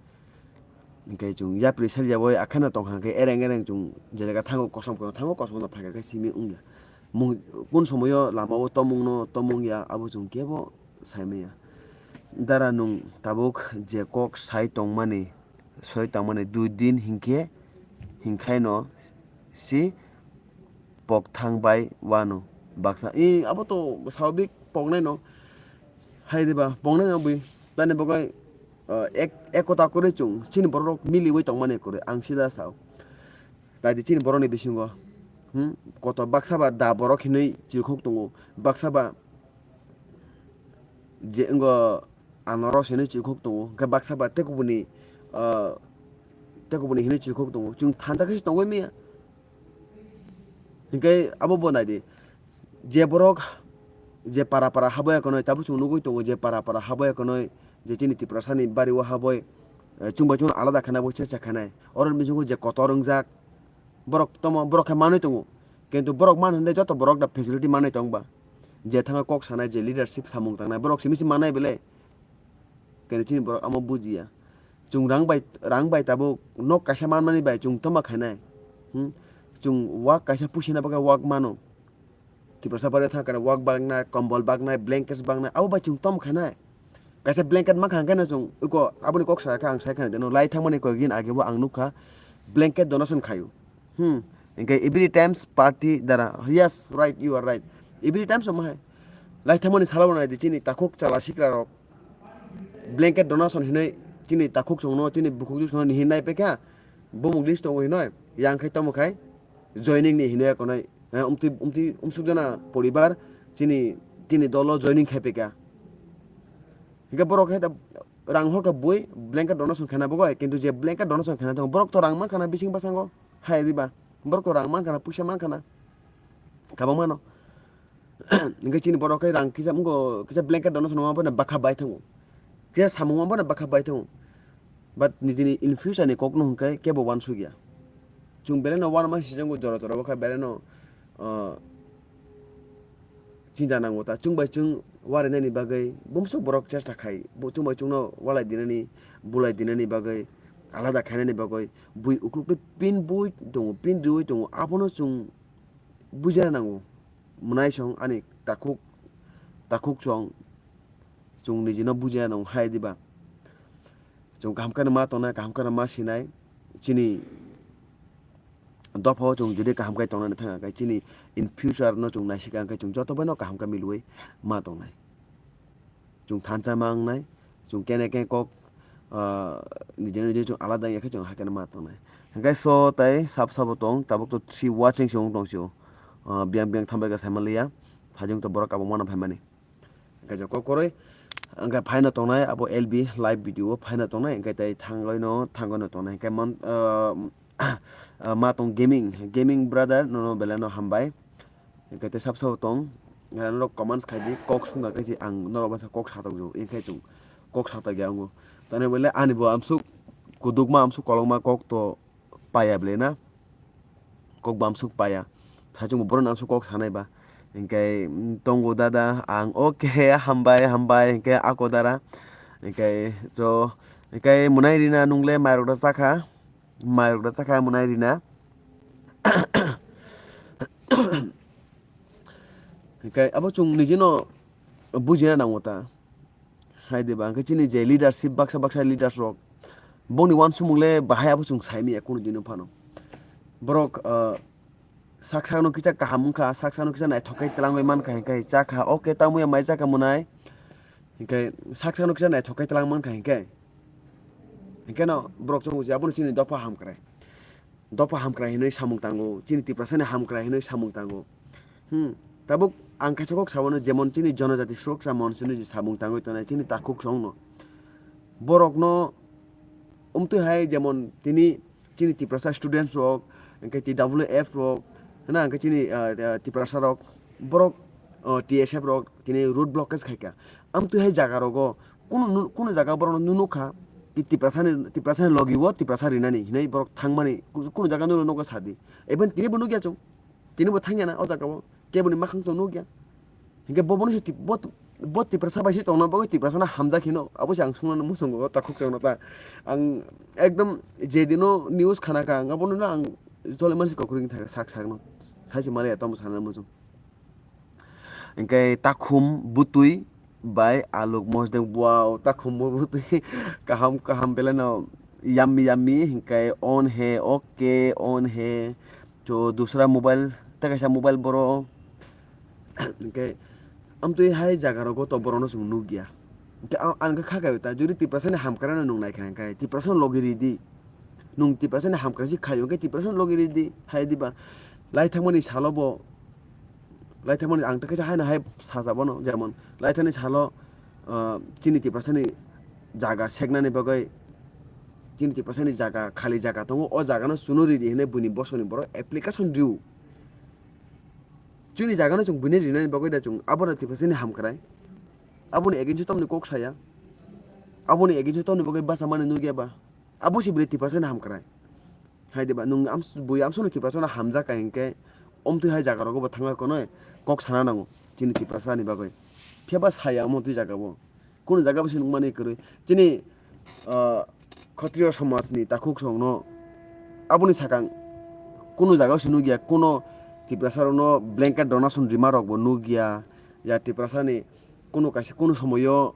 Hinkhe chwng yapri sele yawi akheno tongkha khe ereng ereng chwng je jaga thango kosom kosom thango kosom no phaikha khe simi wngya. Mung-, kun somoyo lama o tomungno tomung ya abo chwng kebo saimanya. Dara nwng tabuk je kok sai tongmani, soi tangmani dui din hinkhe, hinkhaino si pokthang bai wano baksa. I, abo to swabik poknai no. Hai diba, poknai no bui. Tani bagwi, uh, ek, ekota kwrwi chwng, chini borok rok miliwi tongmani kwrwi, ang sida sao. Naidi chini borok ni bisingo, hmm, koto baksa ba da borok hinwi chirkhok tongo, baksa ba je wngkha anorok hinwi chirkhok tongo, hwnkhe baksa ba tei kubuni, ah, Jakoboni hinwi chirikhok tongo. Chwng thansa khe se tongwi manya. Hinkhe abo bo nai di. Je borok je para para habwi ya konoi, tabuk chwng nugwi tongo je para para habwi ya konoi, je chini Tiprasani bari o habwi, eh, chwng bai chwng alada khaina bo chesta khainai. Oro ni bisingo je kotor wngjak, borok tamo, borok khe manwi tongo. Kintu borok man hwnwi joto borok da facility manwi tong ba. Je thangwi kok sanai, je leadership samung tangnai, borok simi se mannai belai. Kene chini borok amo bujiya. Chwng rang bai, rang bai tabuk nok kaisa manmani bai chwng toma khainai. Hmm? Chwng wak kaisa pusina bagwi wak mano. Tiprasa bari thang kare wak baknai, kombol baknai, blankets baknai, abo bai chwng tom khainai. Kaisa blanket mankha hwnkhe no chwng iko aboni kok sakha ang sai khana deno lai thangmani koi din age bo ang nukha blanket donation khaio. Hmm. Hinkhe every times party dara. Yes, right, you are right. Every times omo hai. Lai thangmani salo bo nai di chini takhuk chala sikla rok. Blanket donation hinwi chini takhuk chwngno, chini bukhuk chwngno hinwi nai pekha. Bumung list tongo hinwi. Yang khai tomo khai joining ni hinwi konai. Eh, umtwi, umtwi, umsuk jana poribar chini, chini dolo joining khai pekha. Hinkhe borok hai da rang horkha bui blanket donation khaina bagwi, kintu je blanket donation khaina tongo, borok to rang mankha na bising bwskango, hai diba? Borok to rang mankha na, puisa mankha na, kabang mano. Hinkhe chini borok khe rang kisa wngkha, kisa blanket donation wngma bono bwkha bai thango, kisa samung wngma bono bwkha bai thango. But nijini in future ni kokno hwnkhe kebo uansukya. Chwng belai no uanama sijango jora jora o kha belai no, ah, chinta nango ta. Chwng bai chwng uarinani bagwi bumsok borok chesta khai. Bo chwng bai chwngno ualai dinani, bulai dinani bagwi, alada khainani bagwi bui uklukli pin bui tongo, pin riui tongo. Abono chwng buja nango. Mwnaisong ani takhuk, takhuk song chwng nijino buja nango hai diba. Chwng kaham khe ma tongnai, kaham khe ma sinai. Chini dophao chwng jodi kaham khe tongnani thang khe chini in future no chwng naisika hwnkhe chwng joto bai no kaham khe milwi ma tongnai. Chwng thansa ma wngnai, chwng kene khe kok, ah, nijini nijini chwng alada wngya khe chwng hakhe ma tongnai. Hwnkhe so tai sab sabo tong, tabuk to three watching se wng tong sio. Ah, biyang biyang thambai khe saimaliya, thajwng to borok abo mano phaimani. Hwnkhe je kok kwrwi, hwnkhe phaino tongnai abo L B live video o phaino tongnai, hwnkhe tei thangwi no, thangwi no tongnai. Hwnkhe mon-, ah, ah, ma tong gaming, gaming brother nono belai no hambai. Hwnkhe tei sab sabo tong, ah, norok comments khai di, kok sungkha khe se ang norok basa kok satok jao, hwnkhe chwng kok satok ya wngo. Tani bole ani bo amsuk kudukma, amsuk kolokma kok to paya bole na, kok bo amsuk paya, saichung bo borok no amsuk kok sanai ba. Hwnkhe, mm, tongo dada, ang okay, hambai, hambai, hwnkhe ako dara, hwnkhe cho, hwnkhe mwnai rina nungle mairok da chakha. Mairok da chakha mwnai rina. Hwnkhe abo chwng nijino bujina nango ta. Hai diba, hwnkhe chini je leadership, baksa baksa leaders rok, bongni uansukmung le bahai abo chwng saimanya kunu dino phano. Borok, ah, sak sakno kisa kaham wngkha, sak sakno kisa naithok khe twlangwi mankha, hwnkhe chakha, okay, tamo ya mai chakha mwnai. Hwnkhe sak sakno kisa naithok khe twlang mankha, hwnkhe, hwnkhe no borok chwng buji abono chini dopha hamkrai. Dopha hamkrai hinwi samung tango, chini Tiprasani hamkrai hinwi samung tango. Hmm, tabuk ang kaisa kok sabano, jemon chini Jonojati Suroksha Monch hinwi je samung tangwi tongnai chini takhuk songno. Borokno umtwi hai jemon tini chini Tiprasa students rok, hwnkhe T W F rok, hwna hwnkhe chini, ah, ah, Tiprasa rok, borok, ah, T S F rok tini road blockage khaikha. Amtwi hai jaga rogo kunu nu-, kunu jaga borokno nukha, ki Tiprasani, Tiprasani logi o Tiprasa rinani hinwi borok thangmani ku-, kunu jaga nukha sadi. Even tini bo nukya chwng, tini bo thangya na o jaga o, keboni makhang to nukya. Hinkhe bo bono se tip-, bo, bo Tiprasa bai se tongna bagwi Tiprasano hamjak hino, abo se ang sungna muchungo o takhuk chwngno ta. Ang ekdom je dino news khana kha ang abono ang jole mansi kokrwng thangkha sak sakno. Saisi maliya tamo sana muchung. Hinkhe takhum butwi bai aluk mosdeng, wow, takhum butwi kaham kaham belai no yummy yummy, hinkhe on hai, okay, on hai, to dusra mobile, tei kaisa mobile boro, hinkhe amtwi hai jaga rogo to borokno chwng nukya. Hinkhe ang, ang khe kha kaio ta, jodi Tiprasani hamkrano nwng naikha hinkhe Tiprasano logi ridi. Nwng Tiprasani hamkrai se khaio, hinkhe Tiprasano logi ridi, hai diba? Lai thangmani salo bo, lai thangmani ang tei kaisa haino hai sajak bono, jemon lai thangni salo, ah, chini Tiprasani jaga seknani bagwi chini Tiprasani jaga, khali jaga tongo, o jagano chwngno ridi hinwi buini bosongni borok application rw. Chini jagano chwng buino rinani bagwi da chwng abono Tiprasani hamkrai. Aboni against-o tamni kok saya. Aboni against-o tamni bagwi bachamani nukya ba. Abo se bwrwi Tiprasani hamkrai. Hai diba, nwng ams-, bui amsukni Tiprasano hamjak ka hinkhe, omtwi hai jagarogo bo thangwi konoi kok sana nango chini Tiprasani bagwi. Phiya ba saya omo twi jagao. Kunu jaga bo se nukmani kwrwi. Chini, ah, Khatriyo somajni takhuk songno aboni sakang kunu jaga o se nukya, kuno Tiprasarokno blanket donation rima rokbo nukya. Ya Tiprasani kunu kaisa kunu somoyo,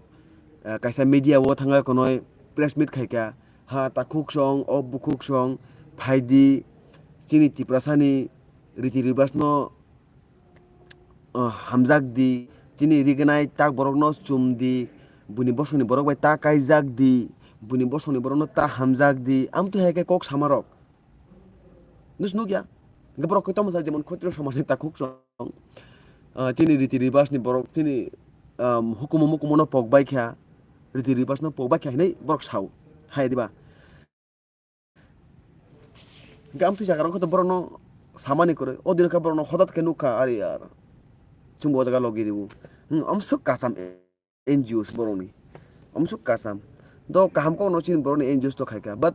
ah, kaisa media o thangwi konoi press meet khaikha. Ha takhuk song, o bukhuk song, phaidi, chini Tiprasani riti ribasno, ah, hamjak di, chini rignai tak borokno chum di, buini bosongni borok bai ta kaijak di, buini bosongni borokno ta hamjak di, amtwi hai khe kok samarok. Nus nukya, hingke borok khe tamo sa jemon Khatriyo somajni takhuk song, ah, chini riti ribasni borok, chini, ah, hukumu mukumu no pok bai kha, riti ribasno pok bai kha hinwi borok sao, hai diba? Hingke amtwi jaga rok khe borokno samani kwrwi, o dino khe borokno hodat khe nukha, ari yar, chwngbo o jaga logi rw. Hmm, amswk kacham N G Os borokni, amswk kacham. Do kaham kokno chini borokni N G Os to khaikha, but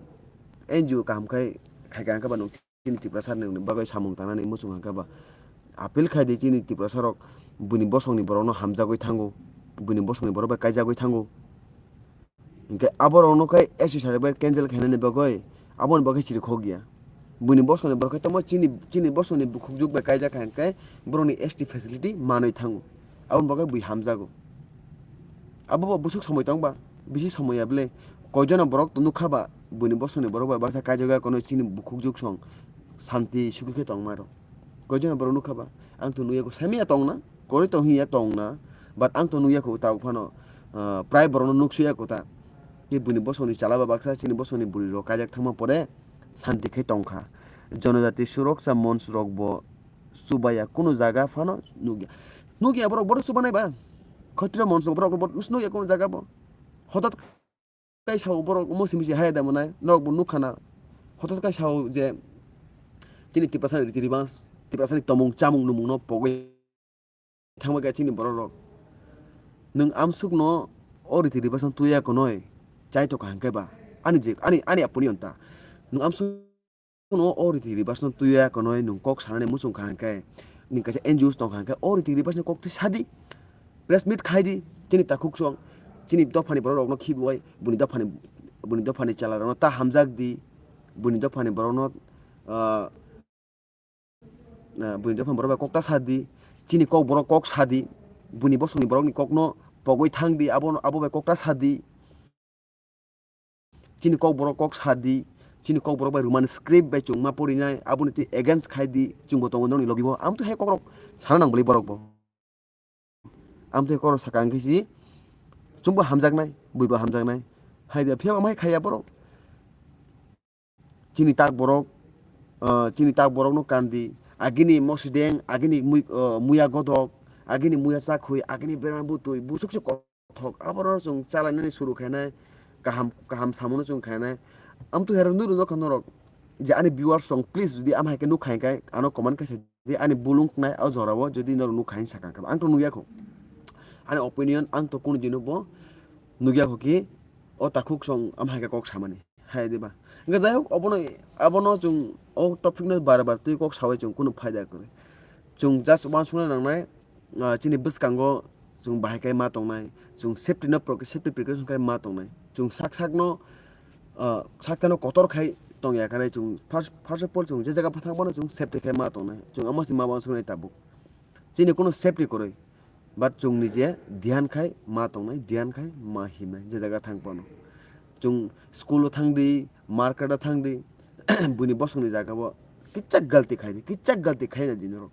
N G O kaham khai khaikha hwnkhe ba nwng chini Tiprasa ni bagwi samung tangnani muchung hwnkhe ba appeal khai di chini Tiprasa rok buini bosongni borokno hamjagwi thango, buini bosongni borok bai kaijagwi thango. Hinkhe aborokno khe S C sari bai cancel khainani bagwi, aboni bagwi chirikhok ya. Buini bosongni borok khe tamo chini, chini bosongni bukhukjuk bai kaijak kha hinkhe borokni S T facility manwi thango. Aboni bagwi bui hamjago. Abobo bwswk somoi tongba, bisi somoi ya bwle. Koijono borok nukha ba, buini bosongni borok bai baksa kaijak ya kono chini bukhukjuk song santi sugi khe tongma rok. Koijono borok nukha ba, ang to nukya kho, semi ya tongna, koroi tong hiya tongna, but ang to nukya kho, tabuk phano, ah, prai borokno nuksuya kho ta. Khe buini bosongni chala ba baksa, chini bosongni bwrwi rok kaijak thangma pore santi khe tongkha. Jonojati Suroksa Monch rok bo chubaya, kunu jaga phano nukya. Nukya borok, borok chubanai ba? Khatriyo Monch rok borok, borok nukya kunu jaga bo? Hotat kai sao borok omo simi se haya da mwnai, norok bo nukha na. Hotot kai sao je chini Tiprasa ni riti ribas, Tiprasa ni tomung chamung numung no pogwi thangbai kha chini borok rok. Nwng amsuk no o riti ribas no tuya konoi chai to kaham khe ba. Ani je, ani, ani apuni onta. Nwng amsuk no o riti ribas no tuya konoi nwng kok sanani muchung kha hwnkhe, nwng kaisa N G Os tong kha hwnkhe o riti ribas ni kok twi sadi, press meet khai di, chini takhuk song, chini dophani borok rok no khibiwai, buni dophani, buni dophani chwla rok no ta hamjak di, buni dophani borok no, ah, ah, buni dophani borok bai kok ta sa di, chini kok borok kok sa di, buni bosong ni borok ni kok no pogwi thang di, abo, abo bai kok ta sa di. Chini kokborok kok sa di, chini kokborok bai Roman script bai chwng ma porinai, aboni twi against khai di, chwngbo tongo nokni logi bo. Amtwi hai kokrok sana nang bwlwi borok bo. Amtwi kokrok saka hwnkhe si chwngbo hamjaknai, buibo hamjaknai. Hai de, phiya bo amhai khaiya borok. Chini tak borok, ah, chini tak borokno kandi, agini mosodeng, agini mui-, ah, muya godok, agini muya chakhwi, agini berma butwi, busuk se kothok, aborok chwng chalainani suru khainai, kaham, kaham samono chwng khainai. Amtwi hai rok nukha norok, je ani viewers rok, please, jodi amhai khe nukha hinkhe ano comment khaisa di, ani bul wngkhnai o jorao, jodi norok nukha hinwi sakha khe, ang to nukya kho. Ani opinion, ang to kunu dino bo nukya kho ki, o takhuk song amhai khe kok samani. Hai diba? Hingke jai hok, obono, abono chwng o topic no bar bar twi kok sawi chwng kunu phaida kwrwi. Chwng just uansukna nangnai, ah, chini bwskango chwng bahai khe ma tongnai, chwng safety no pro-, safety precaution khe ma tongnai. Chwng sak sak no, ah, sak sak no kotor khai tongya khe chwng first, first of all chwng je jaga thang phano chwng safety khe ma tongnai. Chwng amo se ma uansuknai tabuk. Chini kunu safety kwrwi. But chwng nije dhyan khai ma tongnai, dhyan khai ma himnai, je jaga thang phano. Chwng school o thang di, market o thang di, buini bosongni jaga o kisa galti khai di, kisa galti khai na di norok.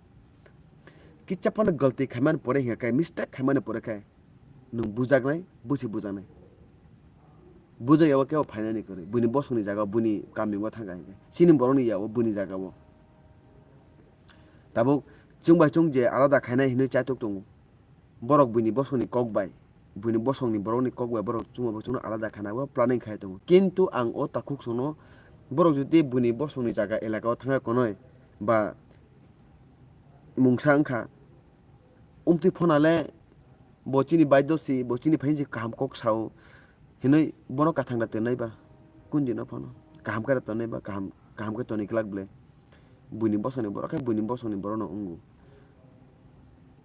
Kisa phano galti khaimani pore hinkhe, mistake khaimani pore khe, nwng bujaknai, busi bujaknai. Bujak yabo kebo phainani kwrwi, buini bosongni jaga o, buini kami o thang kha hinkhe. Chini borokni ya o, buini jaga o. Tabuk chwng bai chwng je alada khainai hinwi chaitok tongo. Borok buini bosongni kok bai, buini bosongni borokni kok bai borok chuma bai chuma alada khana o planning khai tongo. Kintu ang o takhuk songno borok jodi buini bosongni jaga elaka o thangkha konoi ba mungsa wngkha, umtwi phonale bo chini baidyo si, bo chini phaini si kaham kok sao hinwi bono kathang da tongnai ba? Kundino phano kaham khe da tongnai ba? Kaham, kaham khe tonwi glak ble? Buini bosongni borok khe buini bosongni borokno wngo.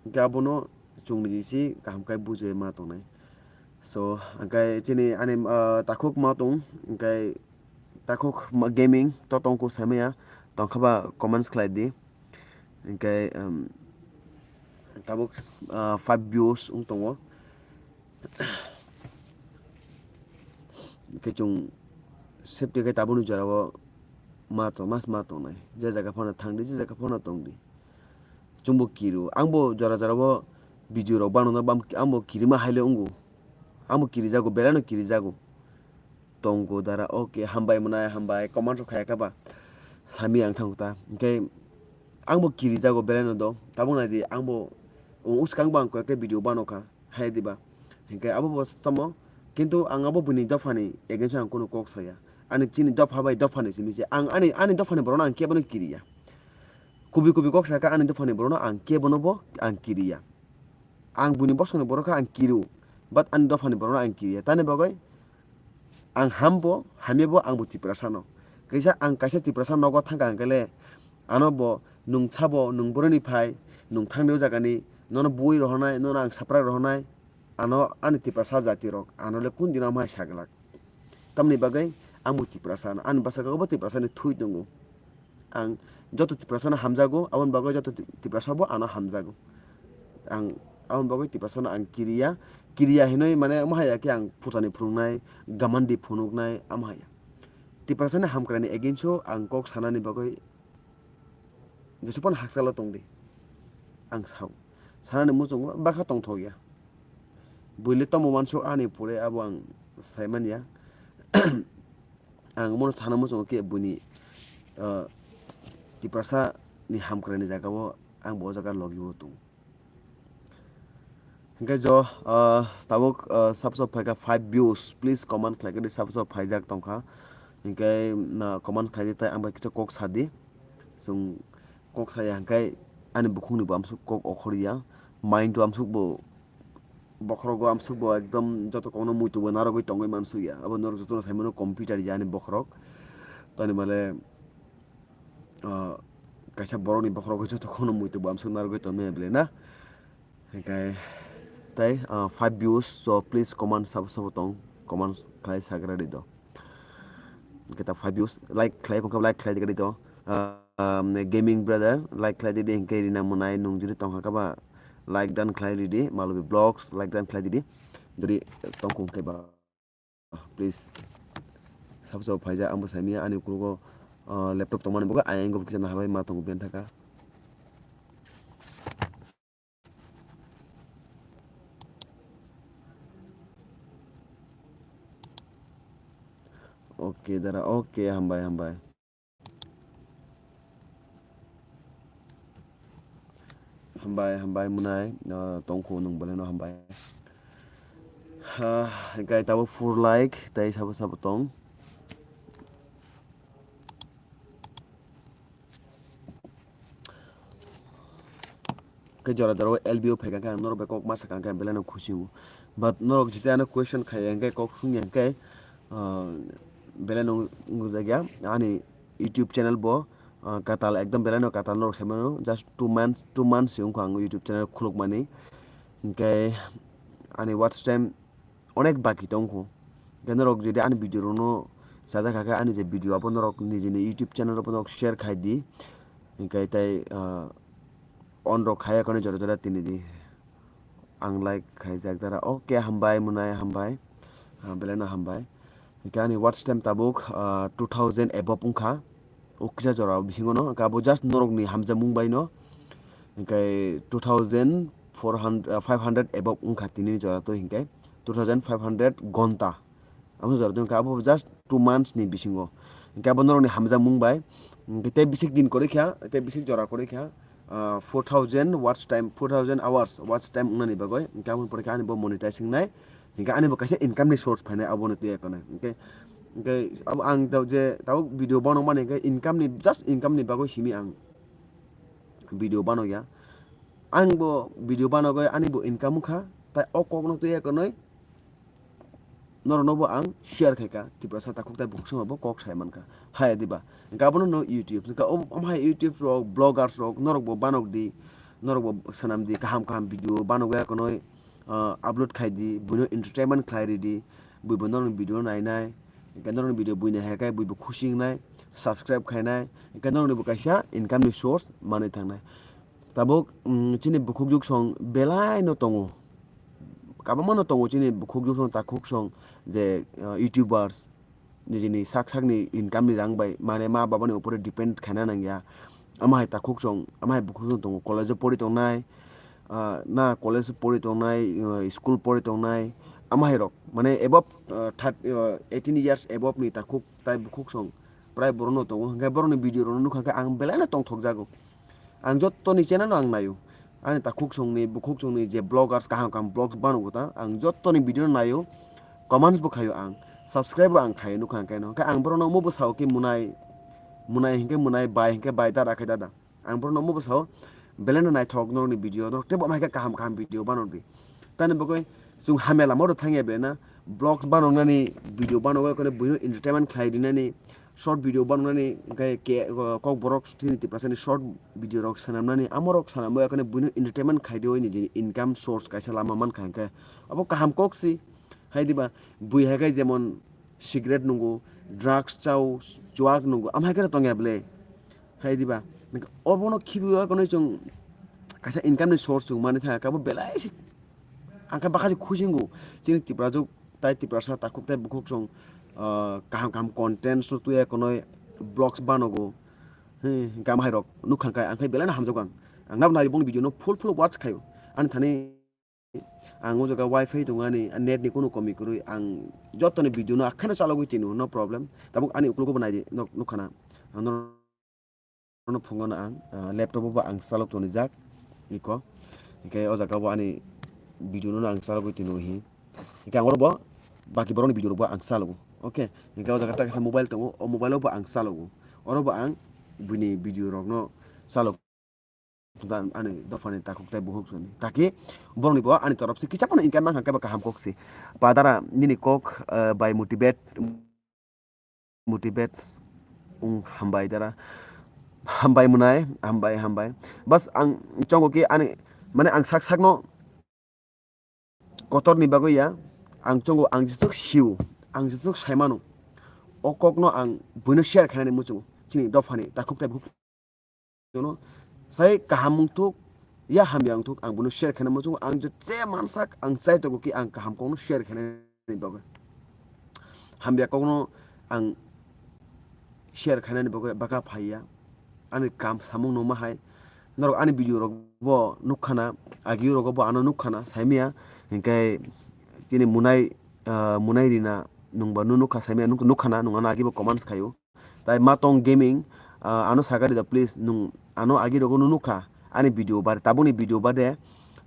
Hingke abono chwng niji si kaham khe bujui ma tongnai. So, hingke chini ani, ah, takhuk ma tong, hingke takhuk ma gaming to tongkhu saimaya, tongkha ba comments khlai di. Hingke, um, tabuk, ah, five views wng tongo. Hingke chwng safety khe tabukni jorao ma tong, mas ma tongnai. Je jaga phano thang di, je jaga phano tong di. Chwngbo kirio. Angbo jora jorao video rok bano na bam, angbo kirima haile wngo. Angbo kirijago, belai no kirijago. Tongo dara, okay, hambai mwnai, hambai, comment rok khaya khe ba. Sami ang thangkha ta. Hingke angbo kirijago belai no do. Tabuk nai di, angbo uskang bo ang koi ekta video bano kha. Hai diba? Hingke abo bo tamo. Kintu ang abo buini dophani against o ang kunu kok saya. Ani chini dopha bai dophani simi se. Ang ani, ani dophani borokno ang kebono kiriya. Kubi kubi kok saka ani dophani borokno ang kebono bo ang kiriya. Ang buini bosongni borok khe ang kirio. But ani dophani borokno ang kiriya. Tani bagwi ang hambo, hamyabo angbo Tiprasano. Kaisa ang kaisa Tiprasa nogo thangkha hingkhe le, ano bo, nwng sabo, nwng boroni phai, nwng thangni o jagani, nono bui rohornai, nono ang saprak rohornai, ano ani Tiprasa jati rok, ano le kun dino amhai saglak. Tamni bagwi angbo Tiprasa ano, ani bwskango bo Tiprasani thui tongo. Ang joto Tiprasano hamjago, aboni bagwi joto Ti-, Tiprasa bo ano hamjago. Ang aboni bagwi Tiprasano ang kiriya, kiriya hinwi mane omo hai ya khe ang phutani phunuknai, gamandi phunuknai, omo hai ya. Tiprasani hamkraini against o ang kok sanani bagwi jesupano hakchalo tong di. Ang sao. Sanani muchungo bakha tongthok ya. Buile tomo mansuk ani pore abo ang saimanya. Ang mono sana muchungo khe buini, ah, Tiprasa ni hamkraini jaga o ang bo o jaga logi o tongo. Hingke jo, ah, tabuk, ah, subscribe phaikha five views, please comment khlai khe di, subscribe phaijak tongkha. Hingke na comment khlai di tai ang bai kisa kok sa di. Chwng kok saya hingke ani bukhukni bo amsuk kok okhorya, mind o amsuk bo bokhorogo amsukbo ekdom joto kokno muitu bo narwgwi tongwi mansukya. Abo norok jotono saimano computer ya ani bokhorok. Tani male, ah, kaisa borokni bokhorogo joto kokno muitu bo amsuk narwgwi tongmaya bele na. Hingke tai, ah, five views, so please comment sabo sabo tong, comment khlai sagra di do. Kita five views, like khlai, kok like khlai dikari to. Ah, um, gaming brother, like khlai didi, hingke rina mwnai nung jodi tongkha kaba, like dan khlai didi, Malobi Vlogs, like dan khlai didi. Jodi tongkha hingke ba, please. Sabo sabo phaija, ang bo saimanya, ani ukulogo, ah, laptop tongmani bogo, ayang bo kisa naharwi ma tongo bini thaka. Okay, dara, okay, hambai, hambai. Hambai, hambai, mwnai, ah, tongkhu nung belai no hambai. Ah, hingke tabuk four like, tei sabo sabo tong. Khe jora jora o L B o phaikha khe ang norok bai kok ma sakha khe belai no khusi wngo. But norok jete ano question khai ya hwnkhe kok sung ya hwnkhe, ah, belai no wngjakya ani YouTube channel bo, ah, katal ekdom belai no katal norok sai mano just two months, two months se wngkha ang YouTube channel khuluk mani. Hwnkhe ani watch time onek baki tongkhu. Hwnkhe norok jodi ani video rokno chajak kha khe ani je video abo norok nijini YouTube channel o norok share khai di. Hwnkhe tei, ah, on rok khai ya khe jora jora tini di. Ang like khaijak dara. Okay, hambai mwnai hambai. Ah, belai no hambai. Hwnkhe ani watch time tabuk, ah, two thousand above wngkha. O kisa jora bisingo no. Hwnkhe abo just norokni hamjakmung bai no. Hwnkhe two thousand four hundred, ah, five hundred above wngkha tini jora to hwnkhe two thousand five hundred gonta. Amo jora to hwnkhe abo just two months ni bisingo. Hwnkhe abo norokni hamjakmung bai. Hwnkhe tei bisik din kwrwi kha, tei bisik jora kwrwi kha. ah, four thousand watch time, four thousand hours watch time wngnani bagwi, hwnkhe aboni pore khe ani bo monetize wngnai, hwnkhe ani bo kaisa income ni source phainai, aboni twi ekhonai. Hwnkhe, hwnkhe abo ang tao je tao video banokmani hwnkhe income ni, just income ni bagwi simi ang video banokya. Ang bo video banogwi ani bo income wngkha, tai o kokno twi ekhonai norokno bo ang share khaikha, Tiprasa takhuk tai bukhuk songbo kok sai mankha, hai diba? Hwnkhe abono no YouTube, hwnkhe omo hai YouTube rok, bloggers rok, norok bo banok di, norok bo swnam di, kaham kaham video banogwi ekhonai, ah, upload khai di, buino entertainment khlai ridi, buibo norokni video nainai, hwnkhe norokni video buini hai khe buibo khusi wngnai, subscribe khainai, hwnkhe norokni bo kaisa income ni source manwi thangnai. Tabuk, mm, chini bukhuk juk song belai no tongo, kabangma no tongo chini bukhuk juk song, takhuk song je, ah, YouTubers, nijini sak sakni income ni rang bai, mane ma babani upore depend khaina nangya. Ama hai takhuk song, ama hai bukhuk song tongo, college o pori tongnai, ah, na college o pori tongnai, ah, school pori tongnai, ama hai rok, mane above, ah, thirty, ah, eighteen years above ni takhuk tai bukhuk song prai borok no tongo, hwnkhe borok ni video rok no nukha khe ang belai no tongthok jago. Ang jottoni channel no ang naio. Ani takhuk songni, bukhuk songni je bloggers kaham kaham vlogs banogo ta, ang jottoni video no naio, comments bo khaio ang, subscribe bo ang khaio, nukha hwnkhe no. Hwnkhe ang borokno omo bwsao khe munai, munai hwnkhe munai, bai hwnkhe bai, dada khe dada. Ang borokno omo bwsao belai no naithok norokni video, norok teibo ama hai khe kaham kaham video banokdi. Tamni bagwi chwng hamya lama o thangya belai na, vlogs banoknani, video banogwi ekhonai buino entertainment khlai rinani, short video banoknani, hwnkhe ke-, kokborok chini Tiprasani short video rok swnamnani, amorok swnamwi ekhonai buino entertainment khaidi, nijini income source kaisa lama mankha, hwnkhe abo kaham kok si. Hai diba, bui hai khe jemon cigarette nungo, drugs chao, chuak nungo, ama hai khe tongya bwle? Hai diba, obono khibiwi ekhonai chwng kaisa income ni source chwng manwi thangkha, abo belai si. Ang khe bakha se khusingo, chini Tiprajwk tai Tiprasa takhuk tai bukhuk song, ah, kaham kaham contents no twi ekhonai vlogs banogo. He, hwnkhe ama hai rok nukha khe ang khe belai no hamjago ang. Ang nabo naio boni video no full full watch khaio. Ani thani ang o jaga wifi tongo, ani net ni kunu komi kwrwi, ang joto ni video no akheno chalogwi tino, no problem. Tabuk ani uklogo bo naidi, nok-, nukha na. Ang no no phungo no ang, ah, laptop o bo ang chalok tonijak, iko. Hingke o jaga bo ani video no ang chalogwi tino hi. Hingke ang oro bo baki borok ni video rok bo ang chalogo. Okay, hingke o jaga ta kaisa mobile tongo, o mobile o bo ang chalogo. Oro bo ang buini video rok no chalok. Ani dopha ni takhuk tai bukhuk soni. Taki borok ni bo ani torop se kisa phano income nang khe bo kaham kok se. Padara nini kok, ah, bai motivate. Motivate wng hambai dara. Hambai mwnai, hambai, hambai. Bas ang chongo ki ani, mane ang sak sakno kotorni bagwi ya, ang chongo ang jesuk sio, ang jesuk saimano. O kokno ang buino share khainani muchungo. Chini dophani takhuk tai bukhuk no sai kaham wngthuk, ya hamya wngthuk, ang bono share khaina muchungo. Ang je, je mansak ang chai tongo ki ang kaham kokno share khainani bagwi, hamya kokno ang share khainani bagwi baka phaiya. Ani kam samung numa hai, norok ani video rok bo nukkhana, agi rok bo ano nukkhana saimaya, hinkhe chini munai, ah, munai rina nungba nu nukha saimaya, nuk-, nukkhana nung ano agi bo comments khaio. Tai Matong Gaming, ah, ano sakari da please, nung ano agi rogo nunu kha ani video bade, tabukni video bade,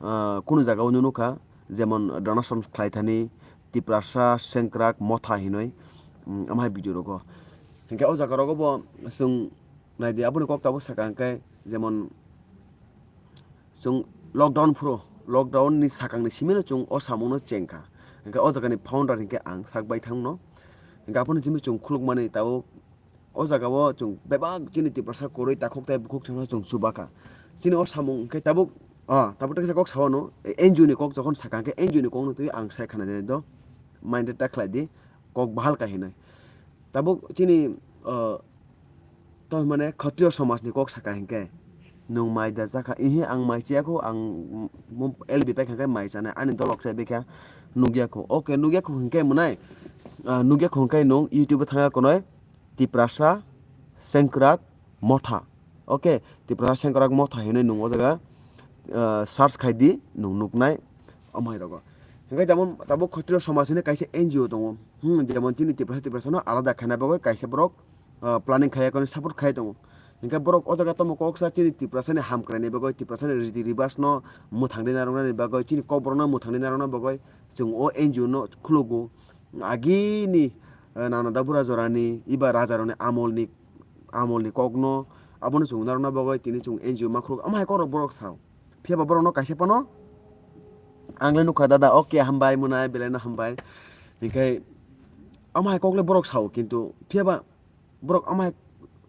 ah, kunu jaga o nunu kha, jemon donation khlai thani Tiprasa Sengkrak Motha hinoi, mm, amhai video rogo. Hinkhe o jaga rogo bo chwng naidi, aboni kok tabuk saka hinkhe jemon chwng lockdown phuru, lockdown ni sakang ni simi no chwng o samung no chengkha. Hinkhe o jaga ni founder hinkhe ang sak bai thang no. Hinkhe aphano chini chwng khulukmani tabuk o jaga o chwng bebak chini Tiprasa kwrwi takhuk tai bukhuk chwngno chwng chubakha. Chini o samung hinkhe tabuk, ah, tabuk teisa kok sao no, N G O ni kok jokhon sakha hinkhe N G O ni kok no twi ang sai khana do, mind ta khlai di, kok bahal kha hinoi. Tabuk chini, ah, Tei hwnmane Khatriyo somajni kok saka hinkhe, nwng mai da chakha? Ihi, ang mai chaya kho, ang, mm, L B paikha khe mai chanai, ani dolok chai baikha, nukya kho. Okay, nukya kho hinkhe mwnai, ah, nukya kho hinkhe nwng YouTube o thangya konoi, Tiprasa Sengkrak Motha. Okay, Tiprasa Sengkrak Motha hinwi nwng o jaga, ah, search khai di, nwng nuknai, omo hai rogo. Hinkhe jemon tabuk Khatriyo somaj hinwi kaisa N G O tongo. Hmm, jemon chini Tiprasa, Tiprasa no alada khaina bagwi kaisa borok, ah, planning khai, ekono support khai tongo. Hinkhe borok o jaga tamo kok sa chini Tiprasani hamkraini bagwi, Tiprasani riti ribas no mwthangwi narwknani bagwi, chini kokborok no mwthangwi narwkna bagwi chwng o N G O no khulugo. Agini, eh, nana dabura jorani, iba rajarokni amolni, amolni kokno, abono chwng narwkna bagwi tini chwng N G O ma khuluk, omo hai kokrok borok sao. Phiya ba borokno kaisa phano ang le nukha, dada, okay, hambai, mwnai, belai no hambai. Hinkhe omo hai kok le borok sao, kintu phiya ba borok omo hai,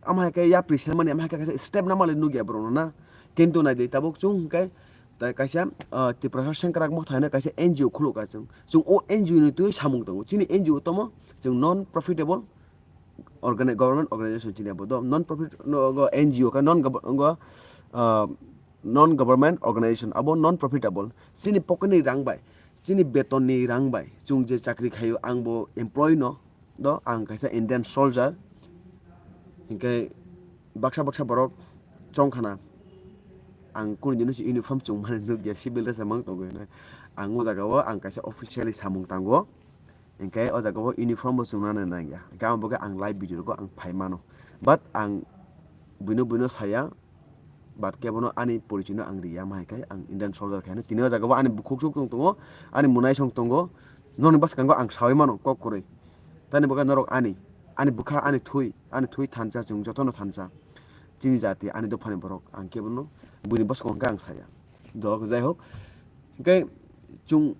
omo hai khe yapri selmani, omo hai khe kaisa step namale nukya borokno na. Kintu nai di, tabuk chwng hinkhe tai kaisa, ah, Tiprasa Sengkrak Motha hinwi kaisa N G O khuluk ka chwng. Chwng o N G O ni twi samung tongo. Chini N G O tamo chwng non profitable organi-, government organization chini abo do non profit no, go N G O ka non gov-, go, ah, non government organization abo non profitable. Chini pocket ni rang bai, chini beton ni rang bai chwng je chakri khaio, ang bo employee no do, ang kaisa Indian soldier. Hinkhe baksa baksa borok chongkhana ang kunu dino se uniform chwng mani nukya, civil dress mang tongo hinwi. Ang o jaga o ang kaisa officially samung tango. Hinkhe o jaga o uniform bo chwng nani nangya. Hinkhe ang bo khe ang live video rogo ang phai mano. But ang buino buino saya, but kebono ani porichoi no ang riya, ma hai khe ang Indian soldier khe hinwi. Tini o jaga o ani bukhuk suk tong tongo, ani mwnaisong tongo, noni bwskango ang saui mano kok kwrwi. Tani bo khe norok ani, ani bwkha, ani thwi, ani thwi thansa, chwng jotono thansa. Chini jati, ani dophani borok, ang kebono buini bwskango hwnkhe ang saya. Dok, jai hok, hinkhe chwng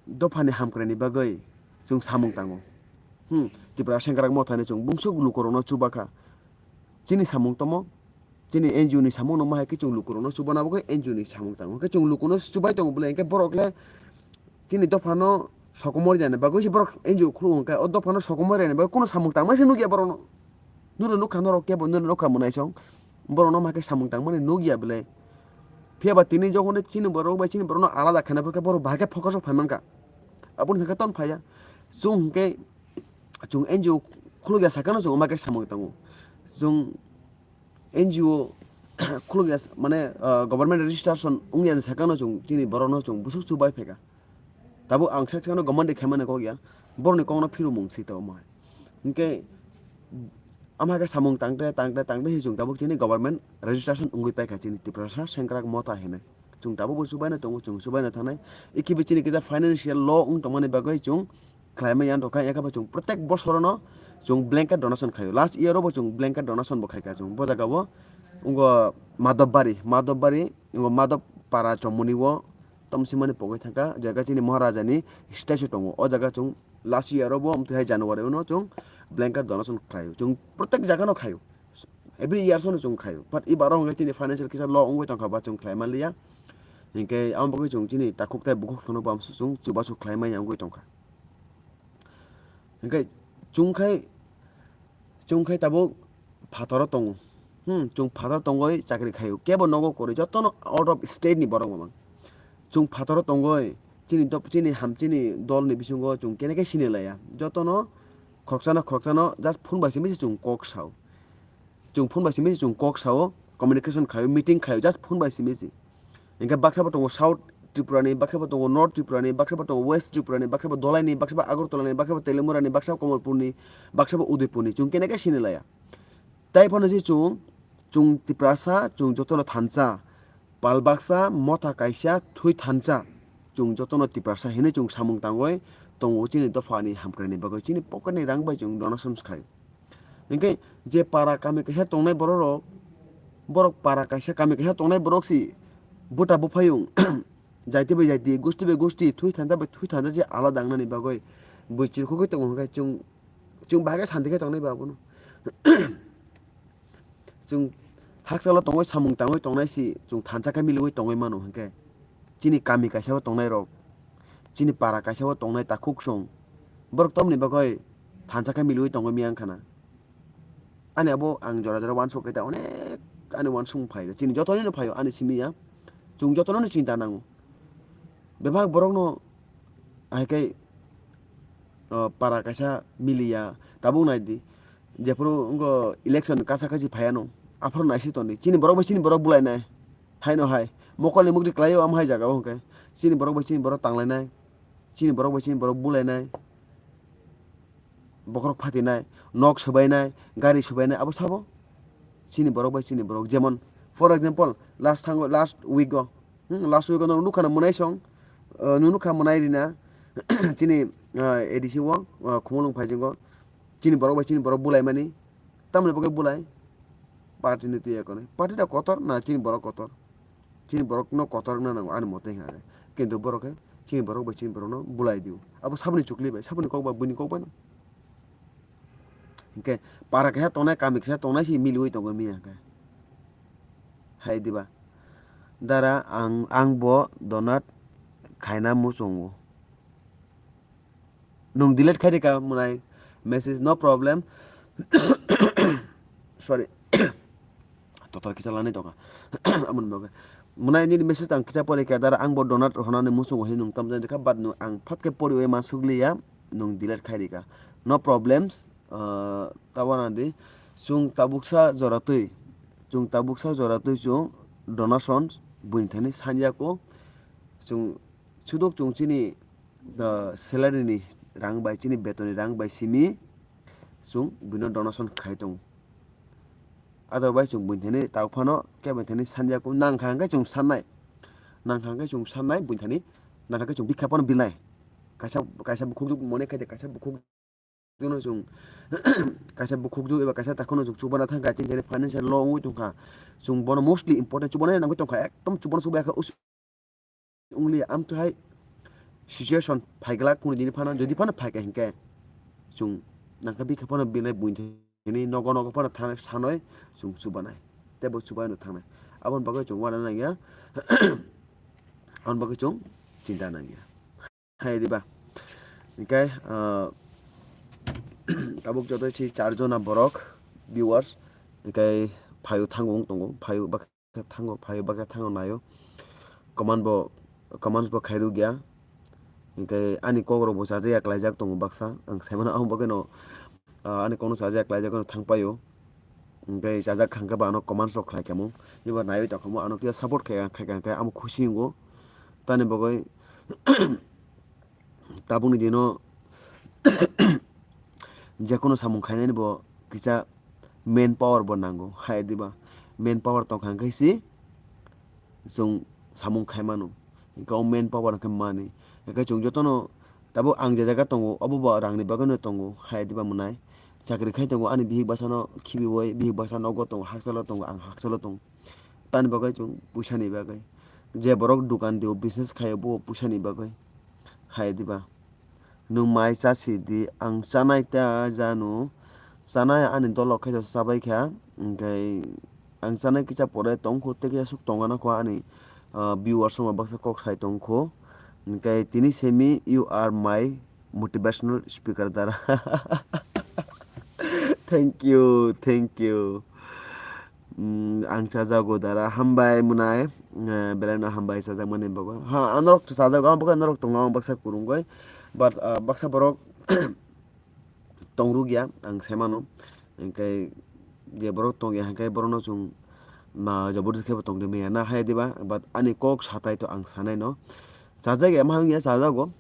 dophani hamkraini bagwi chwng samung tango. Hmm, Tipra Sengkrak Mothani chwng bwswk lukurokno chubakha. Chini samung tamo, chini N G O ni samung no ma hai khe chwng lukurokno chubana bagwi N G O ni samung tango. Hwnkhe chwng lukuno chubai tongo bwle, hinkhe borok le chini dophano sokomori jani bagwi se borok N G O khuluk hwnkhe o dophano sokomori jani bagwi kuno samung tangma se nukya borokno. Nuno nukha norok kebo, nuno nukha mwnaisong. Borokno ma khe samung tangmani nukya bwle. Phiya ba tini jokhon chini borok bai chini borokno alada khaina phor khe borok bahai khe focus o phai mankha. Aboni thangkhe ton phaiya. Chwng hwnkhe chwng N G O khulukya sakano chwng ma khe samung tango. Chwng N G O khulukya s-, mane, ah, government registration wngya sakano chwng chini borokno chwng bwswk chubai phaikha. Tabuk ang sak sakno government de khaimani kok ya, borokni kokno phirumung si tongmo hai. Hinkhe ama khe samung tangte, tangte, tangte si chwng tabuk chini government registration wngwi paikha chini Tiprasa Sengkrak Motha hinwi. Chwng tabukbo chubaino tongo, chwng chubaino thangnai. Ikibi chini kisa financial law wng tongmani bagwi chwng khlaimaya wngtongkha, yakhe bo chwng protek bosorono chwng blanket donation khaio. Last year o bo chwng blanket donation bo khaikha chwng. Bo jaga o wngkha Madhobari, Madhobari, wngkha Madhobpara chomoni o tomsimani pogwi thangkha, jaga chini Maharajani statue tongo. O jaga chwng last year o bo, amtwi hai January o no chwng blanket donation khlaio. Chwng protek jaga no khaio. Every year sono chwng khaio. But i baro hwnkhe chini financial kisa low wngwi tongkha ba chwng khlai manliya. Hinkhe amo bagwi chwng chini takhuk tei bukhuk sono bo amsuk chwng chubachu khlai manya wngwi tongkha. Hinkhe chwng khai, chwng khai tabuk phataro tongo. Hmm, chwng phataro tongoi chakri khaio. Kebo nogo kwrwi jotono out of state ni borok bo mang. Chwng phataro tongoi chini dop-, chini ham, chini dol ni bisingo chwng kene khe sini laya. Jotono khoroksano, khoroksano just phone bai simi se chwng kok sao. Chwng phone bai simi se chwng kok sao, communication khaio, meeting khaio, just phone bai simi se. Hinkhe baksa bo tongo South Tripura ni, baksa bo tongo North Tripura ni, baksa bo tongo West Tripura ni, baksa bo Dholai ni, baksa bo Agartala ni, baksa bo Telimura ni, baksa bo Kamalpur ni, baksa bo Udaipur ni, chwng kene khe sini laya. Tai phano se chwng, chwng Tiprasa, chwng jotono thansa, pal baksa, motha kaisa, thwi thansa, chwng jotono Tiprasa hinwi chwng samung tangwi tongo chini dopha ni hamkrai ni bagwi, chini pocket ni rang bai chwng donation khai. Hinkhe je para kami kaisa tongnai borok rok, borok para kaisa kami kaisa tongnai borok si buta buphayung, jaiti bai jaiti, gusti bai gusti, thwi thansa bai thwi thansa je alada wngnani bagwi bui chirkhogwi tongo, hinkhe chwng, chwng bahai khe santi khe tongnai ba abono. Chwng hakchalo tongwi samung tangwi tongnai si chwng thansa khe miliwi tongwi mano hinkhe. Chini kami kaisa o tongnai rok, chini para kaisa o tongnai takhuk song, borok tamni bagwi thansa khe miliwi tongwi miyang khana. Ani abo ang jora jora uansuk khe ta onek ani uansuk phai, chini joto ni no phaio ani simi ya, chwng joto no chinta nango. Bebak borok no ahai khe, o, para kaisa miliya, tabuk nai di, jephuru wngkha election kasa kasi phaiya no, aphuru naisi toni, chini borok bai chini borok bulai nai. Haino hai mokol ni mukti kwlai o, amo hai jaga o hwnkhe chini borok bai chini borok tanglainai, chini borok bai chini borok bulainai, bokhorok phatinai, nok swbainai, gari swbainai, abo sabo? chini borok bai chini borok. Jemon, for example, last thango, last week o, hmm, last week o nwng nukha na mwnai song, uh, nwng nukha mwnai rina, chini, uh, A D C o, uh, Khumulwng Phaijing o, chini borok bai chini borok bulai mani, tamoni bagwi bulai, party ni twi ekonai, party da kotor na chini borok kotor? Chini borok no kotor wngna nango ani mote hwnka khe. Kintu borok khe chini borok bai chini borok no bulai dio. Abo saboni chukli bai, saboni kok bai, buini kok bai no. Hinkhe para kisa tongnai, kami kisa tongnai se miliui tongo miya khe. Hai diba? Dara ang, ang bo donat khaina muchungo. Nwng delete khai rika mwnai message, no problem. Sorry. Totor kisa lanai tongkha. Amoni bagwi. Mwnai nini message ang kisa pori kha, dara ang bo donat rw hwnani muchungo hinwi nwng tamjani kha, but nwng ang phat khe poriwi mansukliya, nwng delete khai rika. No problems, ah, tabana di. Chwng tabuksa jora twi, chwng tabuksa jora twi chwng donation buini thani sanya ko. Chwng sudok chwng chini, ah, salary ni rang bai, chini beton ni rang bai simi chwng buino donation khai tongo. Otherwise chwng buini thani tabuk phano kebo thani sanya ko, nang kha hwnkhe chwng sannai, nang kha hwnkhe chwng sannai buini thani, nang kha hwnkhe chwng bikha phano bilnai. Kaisa, kaisa bukhukjwk mone khai de, kaisa bukhuk jono chwng kaisa bukhukjwk eba kaisa takhukno chwng chubana thangkha, chini thani financial law wngwi tongkha. Chwng bono mostly important chubana nangwi tongkha, ekdom chubana chubai kha. Only amtwhai situation phaiglak kunu dini phano, jodi phano phaikha hinkhe chwng nangkha bikha phano bilai buini thani nogo nogo phano thang sanoi chwng chubanai, teibo chubaino thangnai. Aboni bagwi chwng uana nangya, aboni bagwi chwng chinta nangya. Hai diba? Hinkhe, ah, tabuk joto si char jona borok viewers, hinkhe phaio thango wng tongo, phaio baksa thango, phaio baksa thango naio. Comment bo, comments bo khairokya. Hinkhe ani kokrok bo chajakya klaijak tongo baksa, ang saimano abo bagwino, ah, ani kokno chajakya klaijak thangpaio. Hinkhe chajak kha hwnkhe bo ano comments rok khlai kamo. Eba naiwi tongkha mo, ano kisa support khai, khai, khai, khai amo khusi wngo. Tani bagwi tabukni dino jekono samung khainani bo kisa main power bo nango, hai diba? Main power tongkha hwnkhe se chwng samung khai mano. Hinkhe o main power hwnkhe money. Hinkhe chwng jotono tabuk ang je jaga tongo, obo bo rangni bagwino tongo, hai diba mwnai? Chakri khai tongo, ani bihik bwsano khibiui, bihik bwsa nogo tongo, hakchalo tongo, ang hakchalo tongo. Tani bagwi chwng puisani bagwi. Je borok dukan dio, business khaio, bo puisani bagwi. Hai diba? Nwng mai chasi di, ang chanai ta janu. Chanai ani dolok khe chabai kha. Hinkhe ang chanai kisa pore tongkho, tei kisa suk tongana kho ani, ah, viewers rok baksa kok sai tongkho. Hinkhe tini semi, "You are my motivational speaker, dara." Thank you, thank you. Mm, ang chajago dara, hambai mwnai, eh, belai no hambai chajakmani bagwi. Ha, ang norok chajago, ang bagwi norok tongo, ang baksa kwrwngwi. But, ah, baksa borok tongrukya, ang saimano. Hinkhe je borok tongya, hinkhe borokno chwng ma jabardasti khe bo tongdi manya na, hai diba? But ani kok satai to ang sanai no. Chajakya, ma wngya chajago.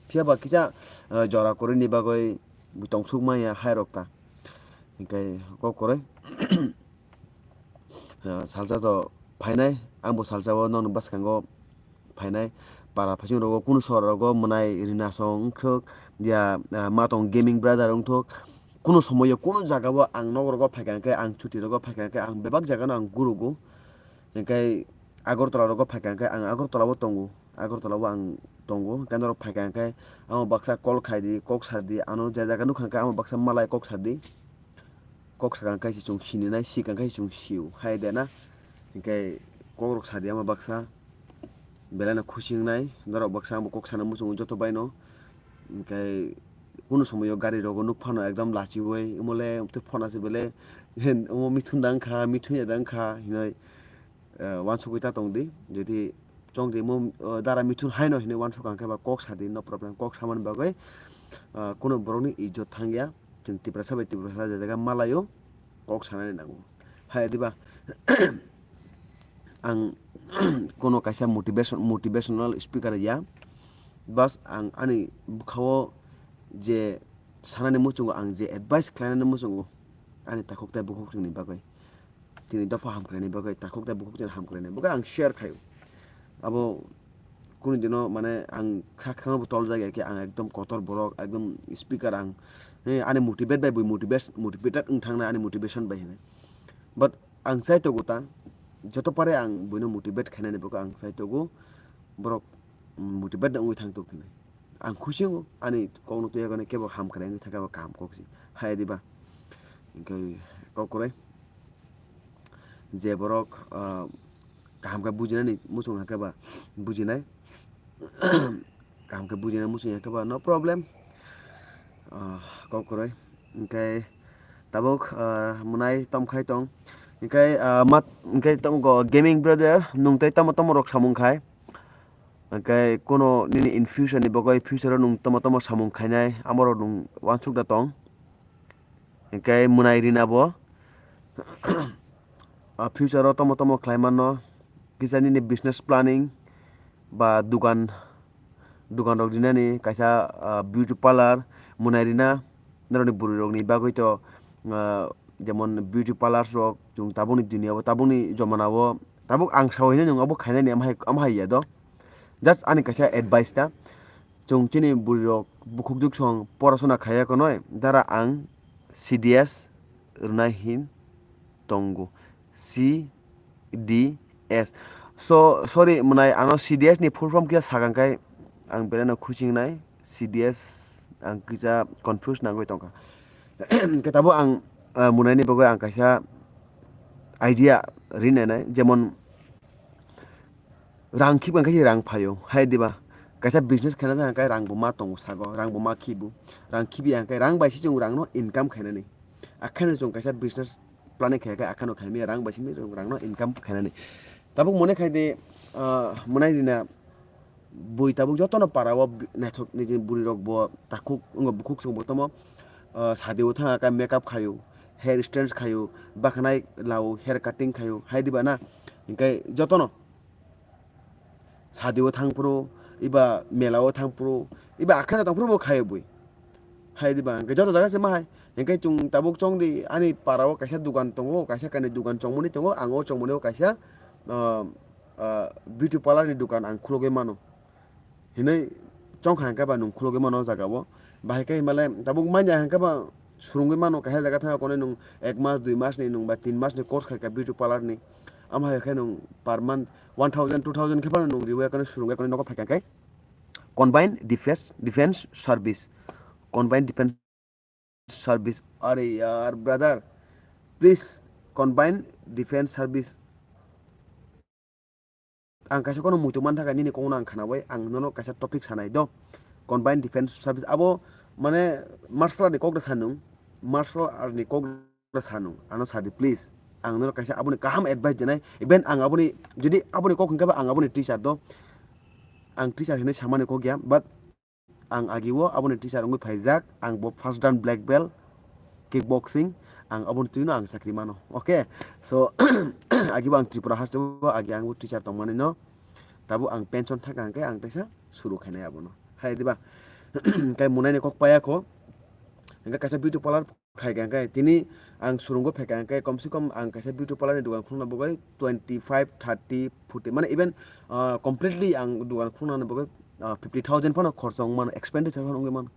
Phiya ba kisa, eh, jora kwrwini bagwi bo tongsuk manya hai rok ta. Hinkhe kok kwrwi. Ah, salsa to phainai, ang bo salsa o nokni bwskango phainai. Para phaichung rogo kunu sor rogo mwnai rina song wngthok, ya, ah, ma tong gaming brother wngthok. Kunu somoyo kunu jaga o ang nok rogo phaikha hwnkhe, ang chuti rogo phaikha hwnkhe, ang bebak jaga no ang gurugo. Hinkhe Agartala rogo phaikha hwnkhe, ang Agartala o tongo, Agartala o ang tongo. Hinkhe norok phaikha hwnkhe, amo baksa call khai di, kok sa di, ano je jaga nukha hwnkhe, amo baksa malai kok sa di. Kok sakang khe se chwng sininai, sikang khe se chwng sio, hai de na? Hinkhe kokrok sadi ama baksa, belai no khusi wngnai, norok baksa amo kok sana muchungo joto bai no. Hinkhe kunu somoyo gari rogo nuk phano ekdom lachiui, omo le tei phone ase bele, omo mithun da wngkha, mithun ya da wngkha hinui, eh, uansugui ta tong di, jodi chong di mo, eh, dara mithun hai no hinui uansuk ang khe ba kok sa di, no problem, kok samani bagwi, eh, kunu borok ni ijot thang ya, chwng Tiprasa bai Tiprasa je jaga malaio kok sanani nango. Hai diba ang kono kaisa motivation, motivational speaker ya, bas ang ani bwkhao je sanani muchungo, ang je advice khlainani muchungo ani takhuk tai bukhuk chwngni bagwi. tini dopha hamkraini bagwi, takhuk tei bukhuk tini hamkraini bagwi ang share khaio. Abo kunu dino mane ang sak sakno bo toljak ya khe, ang ekdom kotor borok, ekdom speaker ang, eh, ani motivate bai bui motivate, motivated wng thangna ani motivation bai hinwi. But ang chai togo ta, joto pare ang buino motivate khainani bagwi ang chai togo, borok motivate wngwi thang tok hinwi. Ang khusi wngo, ani kokno twi yakani kebo ham kwrwi wngwi thangkhe bo kaham kok se, hai diba? Hwnkhe kok kwrwi je borok, ah, kaham khe bujinani muchung hakhe ba bujinai, kaham khe bujinani muchung hakhe ba no problem, ah, kok kwrwi. Hwnkhe tabuk, ah, mwnai tom khai tong, hwnkhe, ah, mat, hwnkhe tamo gaming brother, nwng tei tamo tamo rok samung khai. Hwnkhe kuno nini in future ni bagwi future o nwng tamo tamo samung khainai, amorok nwng uansuk da tong. Hwnkhe mwnai rina bo, ah, future o tamo tamo khlai mano, kisa nini business planning ba dukan, dukan rok rinani kaisa, ah, beauty parlour, mwnai rina norokni bwrwi rokni bagwi to, ah, jemon beauty parlors rok chwng tabukni duniya o, tabukni jomana o, tabuk ang sao hinwi nwng abo khainani, amhai, amhai ya do. Just ani kaisa advice ta, chwng chini bwrwi rok bukhuk juk song porasona khaiya konoi, dara ang C D S rwnai hin tongo, C D S. So, sorry, mwnai ano C D S ni full form khe sakang kai ang belai no khusi wngnai, C D S ang kisa confuse nangwi tongkha. Hwnkhe tabuk ang, ah, mwnai ni bagwi ang kaisa idea rinai nai, jemon rang khibang khe rang phaio, hai diba? Kaisa business khaina thang khe rang bo ma tongo sago, rang bo ma khibo, rang khibi ang khe rang bai se chwng rang no income khainani. Akheno chwng kaisa business planning khaikhe akheno khaimaya rang bai simi rang no income khainani. Tabuk mone khai de, ah, mwnai rina bui tabuk jotono para o bi-, naithok niji bwrwi rok bo takhuk wngkha bukhuk chwng bo tamo, ah, sadi o thang khe makeup khaio, hair styles khaio, bakhanai lao hair cutting khaio, hai diba na? Hwnkhe jotono sadi o thang phuru, iba mela o thang phuru, iba akheno tong phuru bo khaio bui. Hai diba, hwnkhe joto jaga se ma hai. Hwnkhe chwng tabuk chong di, ani para o kaisa dukan tongo, kaisa kainwi dukan chongmani tongo, ang o chongmani o kaisa, ah, ah, beauty parlour ni dukan ang khulugwi mano. Hinwi chongkha hwnkhe ba nwng khulugwi mano o jaga o. Bahai khe himale tabuk manya hwnkhe ba surungwi mano, kaisa jaga thang konwi nwng ek mas, dui mas ni nwng ba tin mas ni course khai kha beauty parlour ni. Amo hai khe nwng per month one thousand, two thousand khe phano nwng riwi khe surungwi khe nogo phai kha khe. Combined Defense, Defense Service, Combined Defense Service. Are yaar brother, please, Combined Defense Service. Ang kaisa kono muitu man thaka nini kokno ang khnabai, ang nono kaisa topic sanai do. Combined Defense Service abo mane martial art ni kok da sanung, martial art ni kok da sanung, ano sadi please. Ang nono kaisa aboni kaham advice dinai, even ang aboni, jodi aboni kok hwnkhe ba ang aboni teacher do, ang teacher hinwi samani kok ya, but ang agi o aboni teacher wngwi phaijak, ang bo first dan black belt kickboxing, ang aboni twino ang chakri mano, okay? So, agi bo ang Tripura haste o agi ang bo teacher tongmani no, tabuk ang pension thangkha hwnkhe ang teisa suru khainai abono, hai diba? Hwnkhe mwnai ni kok paya kho, hwnkhe kaisa beauty parlour khai kha hwnkhe tini ang surungo phai kha hwnkhe kom se kom ang kaisa beauty parlour ni dukan khulna bagwi twenty five, thirty, forty, mane even, ah, completely ang dukan khulna bagwi, ah, fifty thousand phano khorcha wng mano, expenditure phano wngwi mano.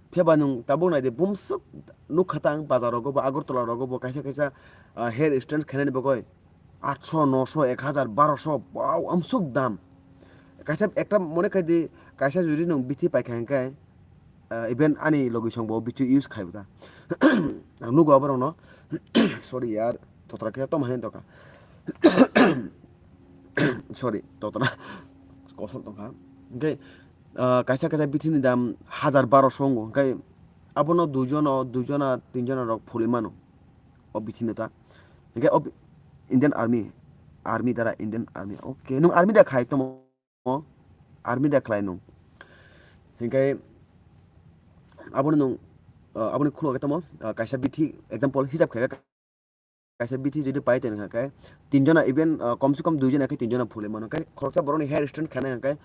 Phiya ba nwng tabuk nai di, bumswk nukha ta ang bazar rogo bo, Agartala rogo bo kaisa kaisa, ah, hair stand khainani bagwi atsho, nosho, ek hajar, barosho, wow, amswk dam. Kaisa ekta mone khai di, kaisa jodi nwng bithi paikha hwnkhe, ah, even ani logi song bo bithi use khai ta. Ang nugo aborokno, sorry yaar, totra khe toma hai tongkha. Sorry, totra kosol tongkha. Hwnkhe, ah, kaisa kaisa bithini dam hajar barosho wngo, hwnkhe abono duijono, duijona, tinjona rok phulwi mano o bithino ta. Hwnkhe o bi-, Indian Army, Army dara Indian Army. Okay, nwng Army da khai tongmo? Army da khlai nwng? Hwnkhe abono nwng, ah, aboni khulok khe tamo, ah, kaisa bithi example hisab khe kaisa bithi jodi pai tong kha khe, tinjona even, ah, kom se kom duijona khe tinjona phulwi mano. Khe khoroksa borokni hair stand khaina hwnkhe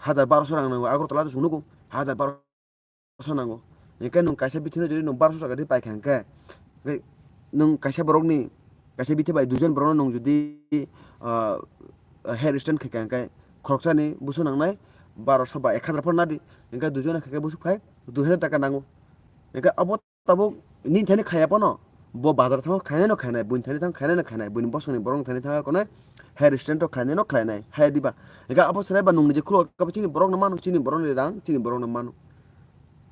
hajar barosho rang nango, Agartala to chwng nugo, hajar barosho nango. Hwnkhe nwng kaisa bithino jodi nwng barosho taka di pai kha hwnkhe, hwnkhe nwng kaisa borokni kaisa bithi bai duijon borokno nwng jodi, ah, hair stand khaikha hwnkhe khoroksani busu nangnai barosho ba ek hazar phano nadi, hwnkhe duijon khaikhe busu phai dui hazar taka nango. Hwnkhe abo tabuk nini thani khaya phano bo bazar thango khainai no khainai, buini thani thango khainai no khainai, buini bosongni borokni thani thango konai hair stand rok khlainai no khlainai, haya diba? Hwnkhe abo chwrai ba nwng nije khulok khe chini borokno mano, chini borokni rang chini borokno mano.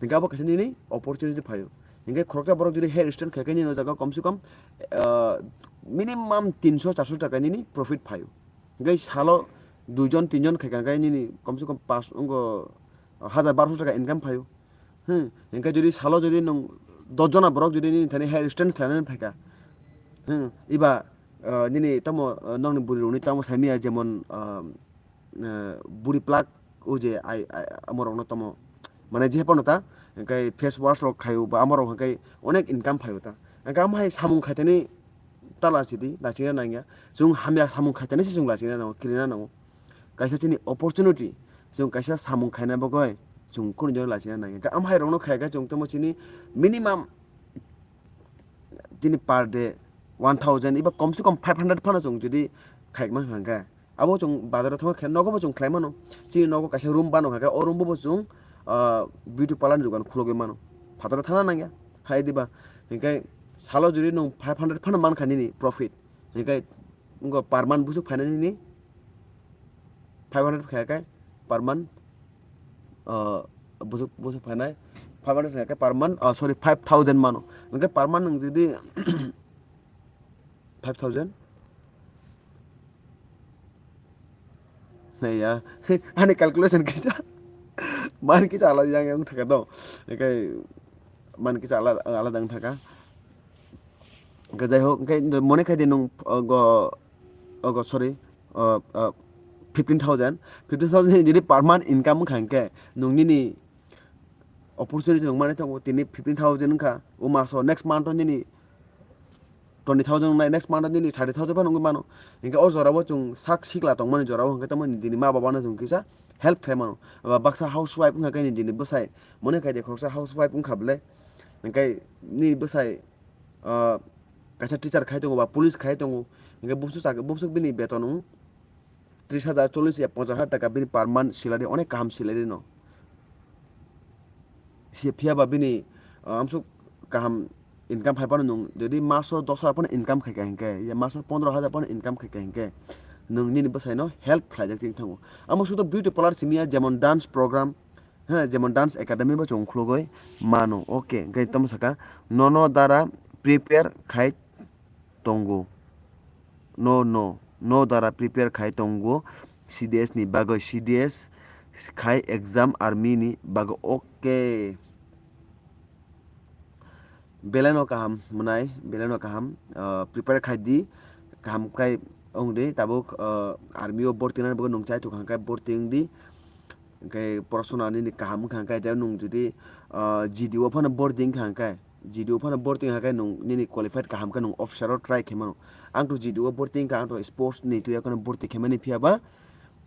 Hwnkhe abo kaisa nini opportunity phaio. Hwnkhe khoroksa borok jodi hair stand khaikhe nini o jaga komse kom, ah, minimum tinso charso taka nini profit phaio. Hwnkhe salo duijon tinjon khaikha hwnkhe nini komse kom pas wngkha hazar barosho taka income phaio. Hmm, hwnkhe jodi salo jodi nwng dos jona borok jodi nini thani hair stand khlainani phaikha, hmm, iba, ah, nini tamo, ah, nokni bwrwi rokni tamo saimanya jemon, ah, eh, buri plak o je ai, ai, amorokno tamo, mane, je phano ta, hwnkhe face wash rok khaio ba amorok hwnkhe onek income phaio ta. Hwnkhe amo hai samung khaitani ta lachidi, lachina nangya. Chwng hamya samung khaitani se chwng lachina nango, kirina nango. Kaisa chini opportunity, chwng kaisa samung khaina bagwi chwng kunu jora lachina nangya. Hwnkhe amo hai rokno khaikhe chwng tamo chini minimum chini per day one thousand eba komse kom five hundred phano chwng jodi khaikma hwnkhe, abo chwng bazaro thangma khe nogobo chwng khlai mano. Chini nogo kaisa room bano hwnkhe, o room bo chwng, ah, beauty parlour ni dogan khulogwi mano. Phataro thangna nangya, hai diba? Hwnkhe salo jodi nwng five hundred phano mankha nini profit, hwnkhe wngkha per month busuk phainai nini five hundred khaikhe per month, ah, busuk, busuk phainai five hundred khaikhe per month, ah, sorry, five thousand mano. Hwnkhe per month nwng jodi five thousand? Naiya, ani calculation kisa. Man kisa alada yang yang thaka do. Ekai man kisa alada, alada yang thaka. Hwnkhe jai hok, hwnkhe mone khai di nwng, uh, go, uh, go, sorry, uh, uh, fifteen thousand. Fifteen thousand jodi per month income wngkha hwnkhe nwng nini opportunity rok manwi tongo, tini fifteen thousand wngkha, o maso next month o nini twenty thousand wngnai, next month o nini thirty thousand phano wngwi mano. Hinkhe o jorao chwng sak sikla tongmani jorao hinkhe tamo nini ma babano chwng kisa help khlai mano. Ba baksa housewife wngkha khe nini bwsai, mone khai de khoroksa housewife wngkha bwle, hinkhe nini bwsai, ah, kaisa teacher khai tongo ba police khai tongo, hinkhe bumswk chak-, bumswk bini beton wng tris hajar, chollish hajar, ponchash hajar taka bini per month salary, onek kaham salary no. Si phiya ba bini, ah, amsuk kaham income phai phano nwng, jodi maso dos hajar phano income khai kha hinkhe, ya maso pondro hajar phano income khai kha hinkhe, nwng nini bwsai no help khlaijak tini thango. Amo sudo beauty parlour simi ya, jemon dance program, ha, jemon dance academy bo chwng khulugwi mano. Okay, hinkhe tamo saka, nono dara prepare khai tongo. No, no, no dara prepare khai tongo C D S ni bagwi, C D S khai exam army ni bagwi. Okay. Belai no kaham mwnai, belai no kaham, ah, prepare khai di, kaham khai wng di, tabuk, ah, army o borti nani bagwi nwng chai tong kha hinkhe borti wng di, hinkhe porasona nini kaham wng kha hinkhe, tei nwng jodi, ah, G D O phano borti wng kha hinkhe, G D O phano borti wngkha khe nwng nini qualified kaham khe nwng officer o try khaimano. Ang to G D O borti wngkha, ang to sports ni tuya kheno borti khaimani phiya ba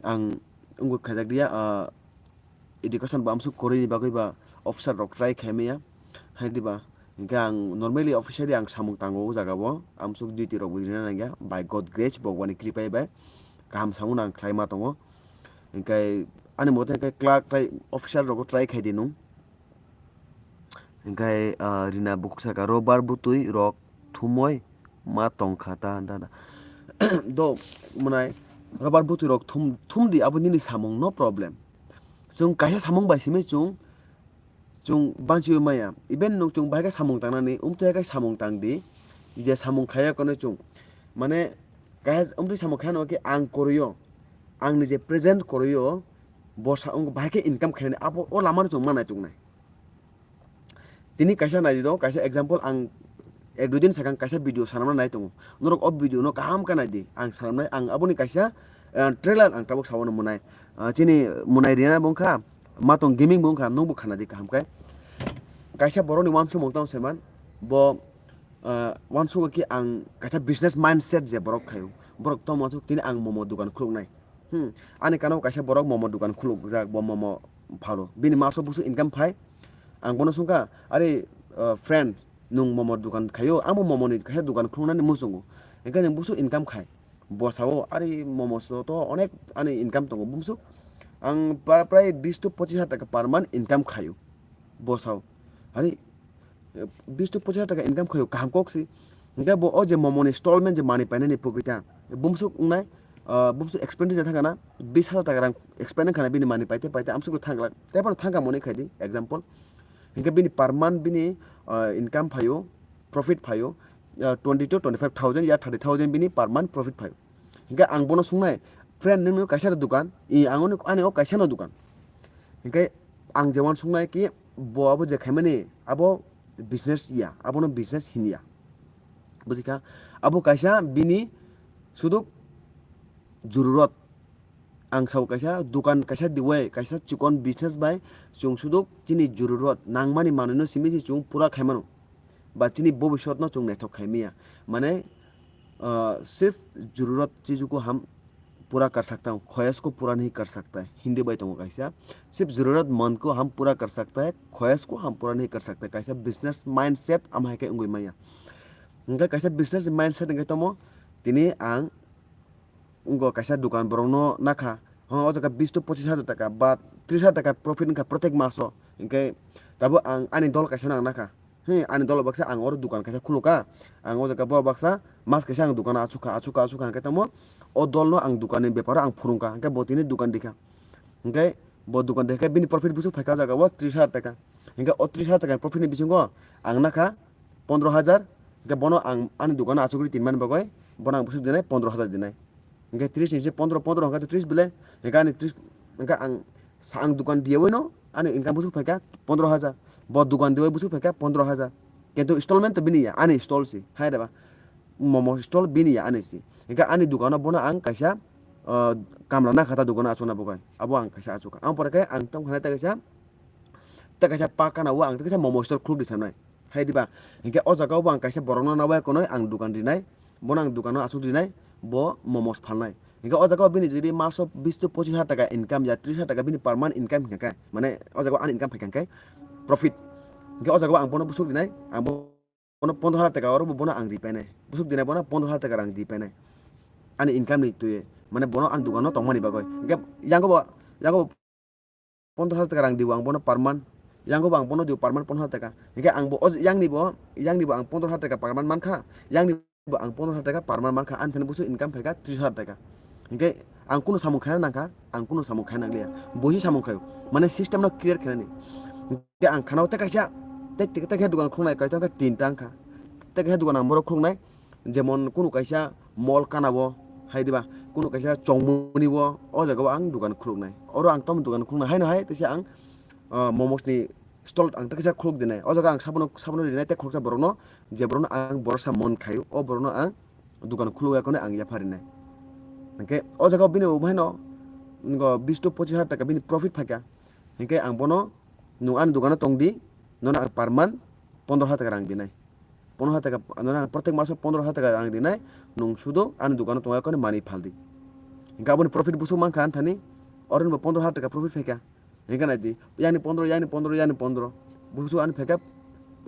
ang wngwi khajak diya, ah, education bo amsuk kwrwini bagwi ba officer rok try khaimaya. Hai diba? Hinkhe ang normally officially ang samung tango o jaga o, amsuk duty rok bo rina nangya, by God grace, Bhagwan ni kripai bai kaham samung no ang khlaima tongo. Hinkhe ani mote hinkhe clerk tei officer rok o try khai di nwng. Hinkhe, ah, Rina bukhuk saka, "Robar bwtwi rok thumoi ma tongkha ta, dada." Do, mwnai, robar bwtwi rok thum, thum di, abo nini samung, no problem. Chwng kaisa samung bai simi chwng, chwng banchiwi maya. Even nwng chwng bahai khe samung tangnani, umtwi hai khe samung tang di, je samung khaya kono chwng. Mane, kaisa umtwi samung khaya no khe ang kwrwi o, ang nije present kwrwi o, bo sa-, bahai khe income khainani, abo o lama no chwng ma naituknai. Tini kaisa nai di do, kaisa example ang ek dui din sakang kaisa video sanamna nai tongo. Norok o video no kaham khe nai di. Ang sanamnai, ang aboni kaisa, eh, trailer ang tabuk sabo no mwnai. Ah, chini mwnai Rina bo wngkha, Matong Gaming bo wngkha, nwng bo khana di kaham khe. Kaisa borok ni uansukmung tong se man, bo, ah, uansuk khe ang kaisa business mindset je borok khaio. Borok tong uansuk tini ang momo dogan khuluk nai. Hmm, ani kana o kaisa borok momo dogan khulukjak, bo momo phalo. Bini maso busu income phai. Ang bono sungkha, "Are, uh, friend, nwng momo dogan khaio, ang bo momo ni kaisa dogan khuluknani muchungo." Hingke nwng busu income khai. Bosao ari momo so to onek ani income tongo bumsuk. Ang pra-, prai bis to pochis hajar taka per month income khaio. Bosao. Ari, eh, bis to pochis hajar taka income khaio, kaham kok si. Hingke bo o je momo ni stall man je mani painani pogwi ta. Bumsuk wngnai, ah, bumsuk expenditure thangkana bis hajar taka rang expend wngkhana bini mani paite paite amsuk thangla. Tei bono thangka moni khaidi, example. Hingke bini per month bini, ah, income phaio, profit phaio, ah, twenty to twenty five thousand ya thirty thousand bini per month profit phaio. Hingke ang bono sungnai, "Friend, nini kaisa dukan?" "I, ang ani o kaisa no dukan." Hingke ang jemon sungnai ki, "Bo abo je khaimani, abo business ya, abono business hinya." Bujikha, abo kaisa bini suduk jururot. Ang sao kaisa dukan kaisa diwi, kaisa chikon business bai chwng suduk chini jururot nangmani manwino simi se chwng pura khaimano. Ba chini bobiswtno chwng naithok khaimaya. Mane, ah, sirf jururot chizu ko ham pura kar sakta hai, khwayas ko pura nahi kar sakta hai. Hindi bai tongo kaisa. Sirf jururot mand ko ham pura kar sakta hai, khwayas ko ham pura nahi kar sakta hai. Kaisa business mindset ama hai khe wngwi maya. Hingke kaisa business mindset hingke tamo tini ang wngkha kaisa dukan borokno nakha, ho, o jaga bis to pochis hajar taka ba tris hajar taka profit wngkha protek maso. Hingke tabuk ang ani dol kaisa no ang nakha. He, ani dol baksa ang oro dukan kaisa khulukha. Ang o jaga borok baksa mas kaisa ang dukan achukha, achukha, achukha hingke tamo o dol no ang dukan ni beparo ang phurungkha. Hingke bo tini dukan dikha. Hingke bo dukan dikha bini profit busu phaikha o jaga o tris hajar taka. Hingke o tris hajar taka ni profit ni bisingo ang nakha pondro hajar, hingke bono ang ani dukano achugwi tinmani bagwi bono ang bwswk dinai pondro hajar dinai. Hingke tris ni se pondro, pondro hingke tris bile, hingke ani tris, hingke ang sa-, ang dukan diyawi no ani income bwswk phaikha pondro hajar, bo dukan diyawi bwswk phaikha pondro hajar. Kintu installment to bini ya, ani stall si, hai reba, momo stall bini ya ani si. Hingke ani dukano bono ang kaisa, ah, kamla nakha ta dukano achukna bagwi, abo ang kaisa achukha. Ang pore khe ang tong khanai ta kaisa, ta kaisa park kana o ang ta kaisa momo stall khuluk di sanai. Hai diba? Hingke o jaga o bo ang kaisa borokno nabai konoi ang dukan rinai, bono ang dukano achuk rinai, bo momos phalnai. Hingke o jaga o bini jodi maso bis to pochis hajar taka income ya tris hajar taka bini per month income hingka khe, mane o jaga o ani income phaikha khe profit. Hingke o jaga o ang bono bwswk rinai, ang bono pondro hajar taka oro bo bono ang ripainai. Bwswk dinai bono pondro hajar taka rang ripainai. Ani income ni twi, mane bono ani dukano tongmani bagwi. Hingke yango bo, yango bo pondro hajar taka rang dibo ang bono per month. Yango bo ang bono dibo per month pondro hajar taka. Hingke ang bo o yang ni bo, yang ni bo ang pondro hajar taka per month mankha. Yang ni bo ang pondro hajar taka per month mankha. Ani thani busu income phaikha tris hajar taka. Hingke ang kunu samung khaina nangkha, ang kunu samung khaina nangliya. Bo si samung khaio. Mane system no create khainani. Hingke ang khana o tei kaisa, tei, tei, tei kaisa dukan khuluknai, kaisa khe tinta wngkha. Tei kaisa dukan ang borok khuluknai. Jemon kunu kaisa mall kana o, hai diba, kunu kaisa chongmani o, o jaga o ang dukan khuluknai. Oro ang tamo dukan khuluknai haino hai teisa ang, ah, momos ni stall ang teisa khuluk dinai. O jaga ang sabono, sabono rinai tei khuluksa borokno, je borokno ang boroksa mon khaio, o borokno ang dukan khuluk ya kheno ang yapha rinai. Hingke o jaga o bini bo haino, ngo bis to pochis hajar taka bini profit phaikha. Hingke ang bono, "Nwng ani dukano tong di, nono ang per month pondro hajar taka rang dinai." Pondro hajar taka, nono ang protek maso pondro hajar taka rang dinai, nwng sudo ani dukano tongya kone mani phal di. Hingke aboni profit busu mankha ani thani, oro ni bo pondro hajar taka profit phaikha. Hingke nai di, yani pondro, yani pondro, yani pondro. Busu ani phaikha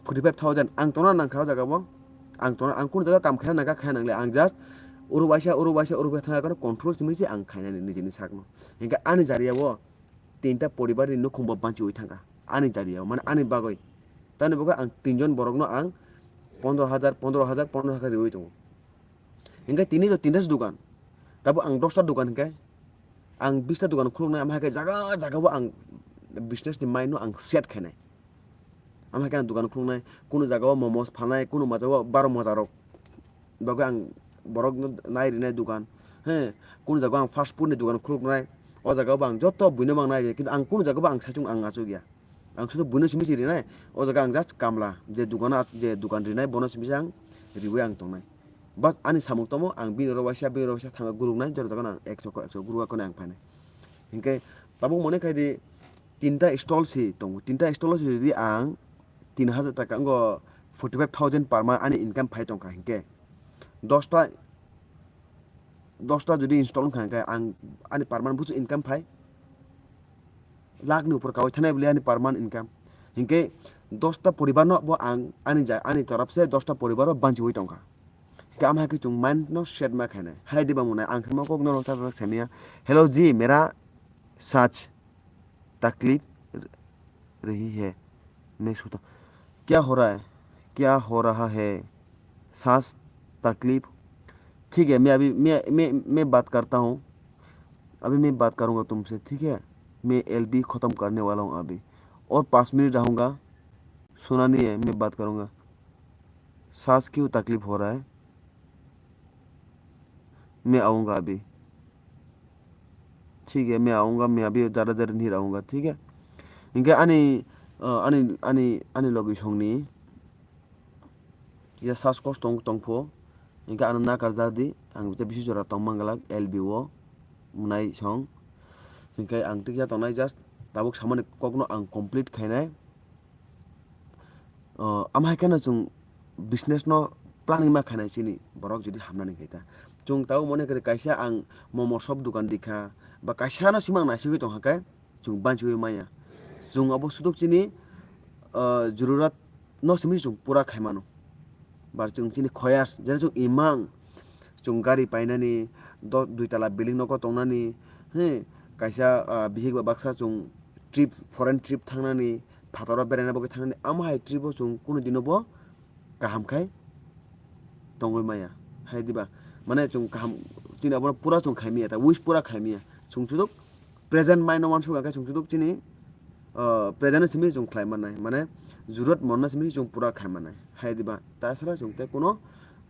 forty five thousand. Ang tongna nangkha o jaga o. Ang tongna, ang kunu jaga kam khaina nangkha, khaina nangle. Ang just oro waisa, oro waisa, oro waisa thangya kone control simi se ang khainani nijeni sakno. Hingke ani jariya o tinta poribar ni nukhung bo banchiwi thangkha ani jariya, mane ani bagwi. Tamni bagwi ang tinjon borokno ang pondro hajar, pondro hajar, pondro hajar riwi tongo. Hingke tini to tinta se dukan, tabuk ang dosta dukan hingke ang bista dukan khuluknai, ama hai khe jaga jaga o ang business ni mind no ang set khainai. Ama hai khe ang dukan khuluknai, kunu jaga o momos phalnai, kunu ma jaga o baro moja rok bagwi ang borok no nai rinai dukan. He, kunu jaga o ang fast food ni dukan khuluknai, o jaga o bo ang joto buino bo ang nai rinai, kintu ang kunu jaga o bo ang saichung ang achuk ya. Ang sudu buino simi se rinai, o jaga ang just kamla, je dukan, je dukan rinai, bono simi se ang riwi ang tongnai. Bas ani samung tomo, ang bini oro waisa, bini oro waisa thangwi guruknai, jora jaga no ang ek chokro, ek chokro guruk khe ang phainai. Hinkhe tabuk mone khai di, tinta stall se tongo, tinta stall se jodi ang tin hajar taka, wngkha forty five thousand per month ani income phai tongkha, hinkhe dosta, dosta jodi install wngkha, hinkhe ang ani per month busu income phai lakh ni upor kawi thanai bwlai ani per month income, hinkhe dosta poribar no bo ang ani ja, ani torop se dosta poribar o banchiwi tongkha. Khe ama hai khe chwng mind no set ma khainai. Hai diba mwnai ang khe ma kok norok chajak samiya. Hello ji, mera sach taklif rahi hai, main suta. Kya ho raha hai? Kya ho raha hai? Saans taklif. Thik hai, main abhi, main, main, main baat karta hoon. Abhi main baat karunga tumse, thik hai? Main L B khatam karne wala hoon abhi. Aur paanch minute rahunga. Suna nahi hai, main baat karunga. Saans kyun taklif ho raha hai? Main aunga abhi. Thik hai, main aunga, main abhi zyada der nahi rahunga, thik hai? Hinkhe ani, uh, ani, ani, ani logi songni ya saas kosto tong, tongpho. Hinkhe ano nakarjak di, ang bita bisi jora tong manglak L B o, mwnai song. Hinkhe ang tikya tongnai just tabuk samani kokno ang complete khainai. Uh, ama hai kheno chwng business no planning ma khainai chini borok jodi hamnani khai ta. Chwng tabuk mone kori kaisa ang momo shop dukan dikha ba kaisa no simang naisigwi tongkha khe chwng banchiwi maya. Chwng abo suduk chini, uh, jururat no simi chwng pura khaimano. Bar chwng chini khoyas, jera chwng imang, chwng gari painani, do-, dui tala building nogo tongnani, he, kaisa, ah, bihik ba baksa chwng trip, foreign trip thangnani, phataro beraina bagwi thangnani, amo hai trip o chwng kunu dino bo kaham khai tongwi maya. Hai diba? Mane chwng kaham, chini abono pura chwng khaimaya, ta wish pura khaimaya. Chwng chuduk present mind no uansuk khe chwng chuduk chini, ah, present no simi chwng khlai mannai. Mane jururat mon no simi chwng pura khai mannai. Hai diba? Tasara chwng tei kuno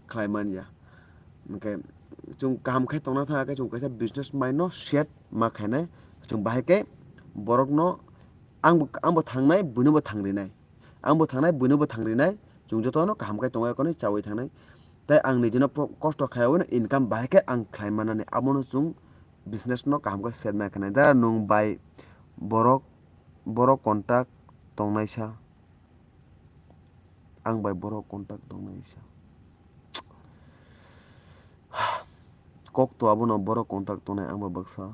khlai manya. Hinkhe chwng kaham khai tongna thang khe chwng kaisa business mind no set ma khainai. Chwng bahai khe borokno ang bo, ang bo thangnai, buino bo thangrinai. Ang bo thangnai, buino bo thangrinai. Chwng jotono kaham khai tongwi konwi chawi thangnai. Tei ang nijino pro-, kosto khaiwi no income bahai khe ang khlai mannani. Abono chwng business no kaham khe set ma khainai. Da nwng bai borok, borok contact tongnaisa. Ang bai borok contact tongnaisa. Kok to abono borok contact tongnai ang bai baksa.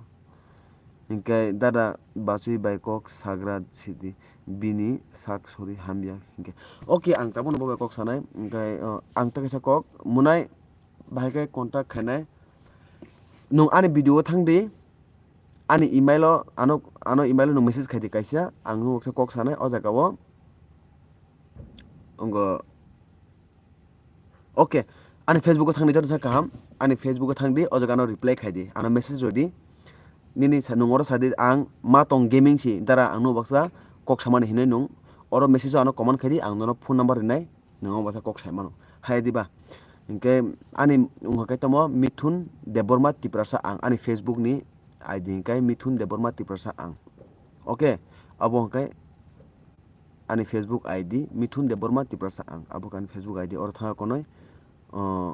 Hinkhe dada bachwi bai kok sagra sidi bini sak sori hamya hinkhe. Okay, ang tabukno bo bai kok sanai. Hinkhe, uh, ang ta kaisa kok mwnai bahai khe contact khainai. Nwng ani video o thang di. Ani email o ano, ano email o nwng message khai di kaisa. Ang nwng baksa kok sanai o jaga o. Wngo. Okay. Ani Facebook o thang di, joto sa kaham. Ani Facebook o thang di, o jaga ano reply khai di. Ano message rw di. Nini sa, nwng oro sa di, ang ma tong gaming si, dara ang nwng baksa kok samani hinwi nwng. Oro message o ano comment khai di, ang nono phone number rinai, nwng o baksa kok sai mano. Hai diba? Hinkhe ani wngkha khe tamo Mithun Debbarma Tiprasa ang. Ani Facebook ni I D hinkhe Mithun Debbarma Tiprasa ang. Okay. Abo hinkhe ani Facebook I D Mithun Debbarma Tiprasa ang. Abo khe ani Facebook I D, oro thangwi konwi, uh,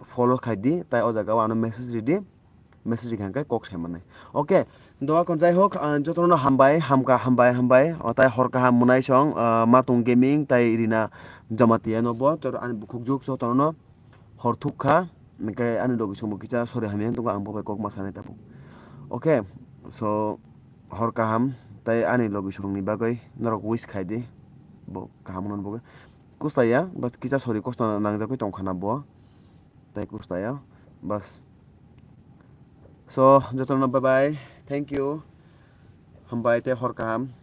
follow khai di, tai o jaga o ano message ri di, message rikha hwnkhe kok sai mannai. Okay, doa kon jai hok, ah, jotono hambai, hamkha, hambai, hambai, o tai hor kaham mwnai song, ah, Matung Gaming, tai Rina Jamatia no bo, tor ani bukhuk juk jotono hor thuk kha, hwnkhe ani logi song bo kisa sorry hamya wng tongo, ang bo bai kok ma sanai tabuk. Okay, so hor kaham, tai ani logi song ni bagwi norok wish khai di, bo kaham wngna bagwi. Kusta ya, bas kisa sorry kosto nangjagwi tongkha na bo. Tai kusta ya, bas. So, jotono bye bye. Thank you. Hambai tei hor kaham.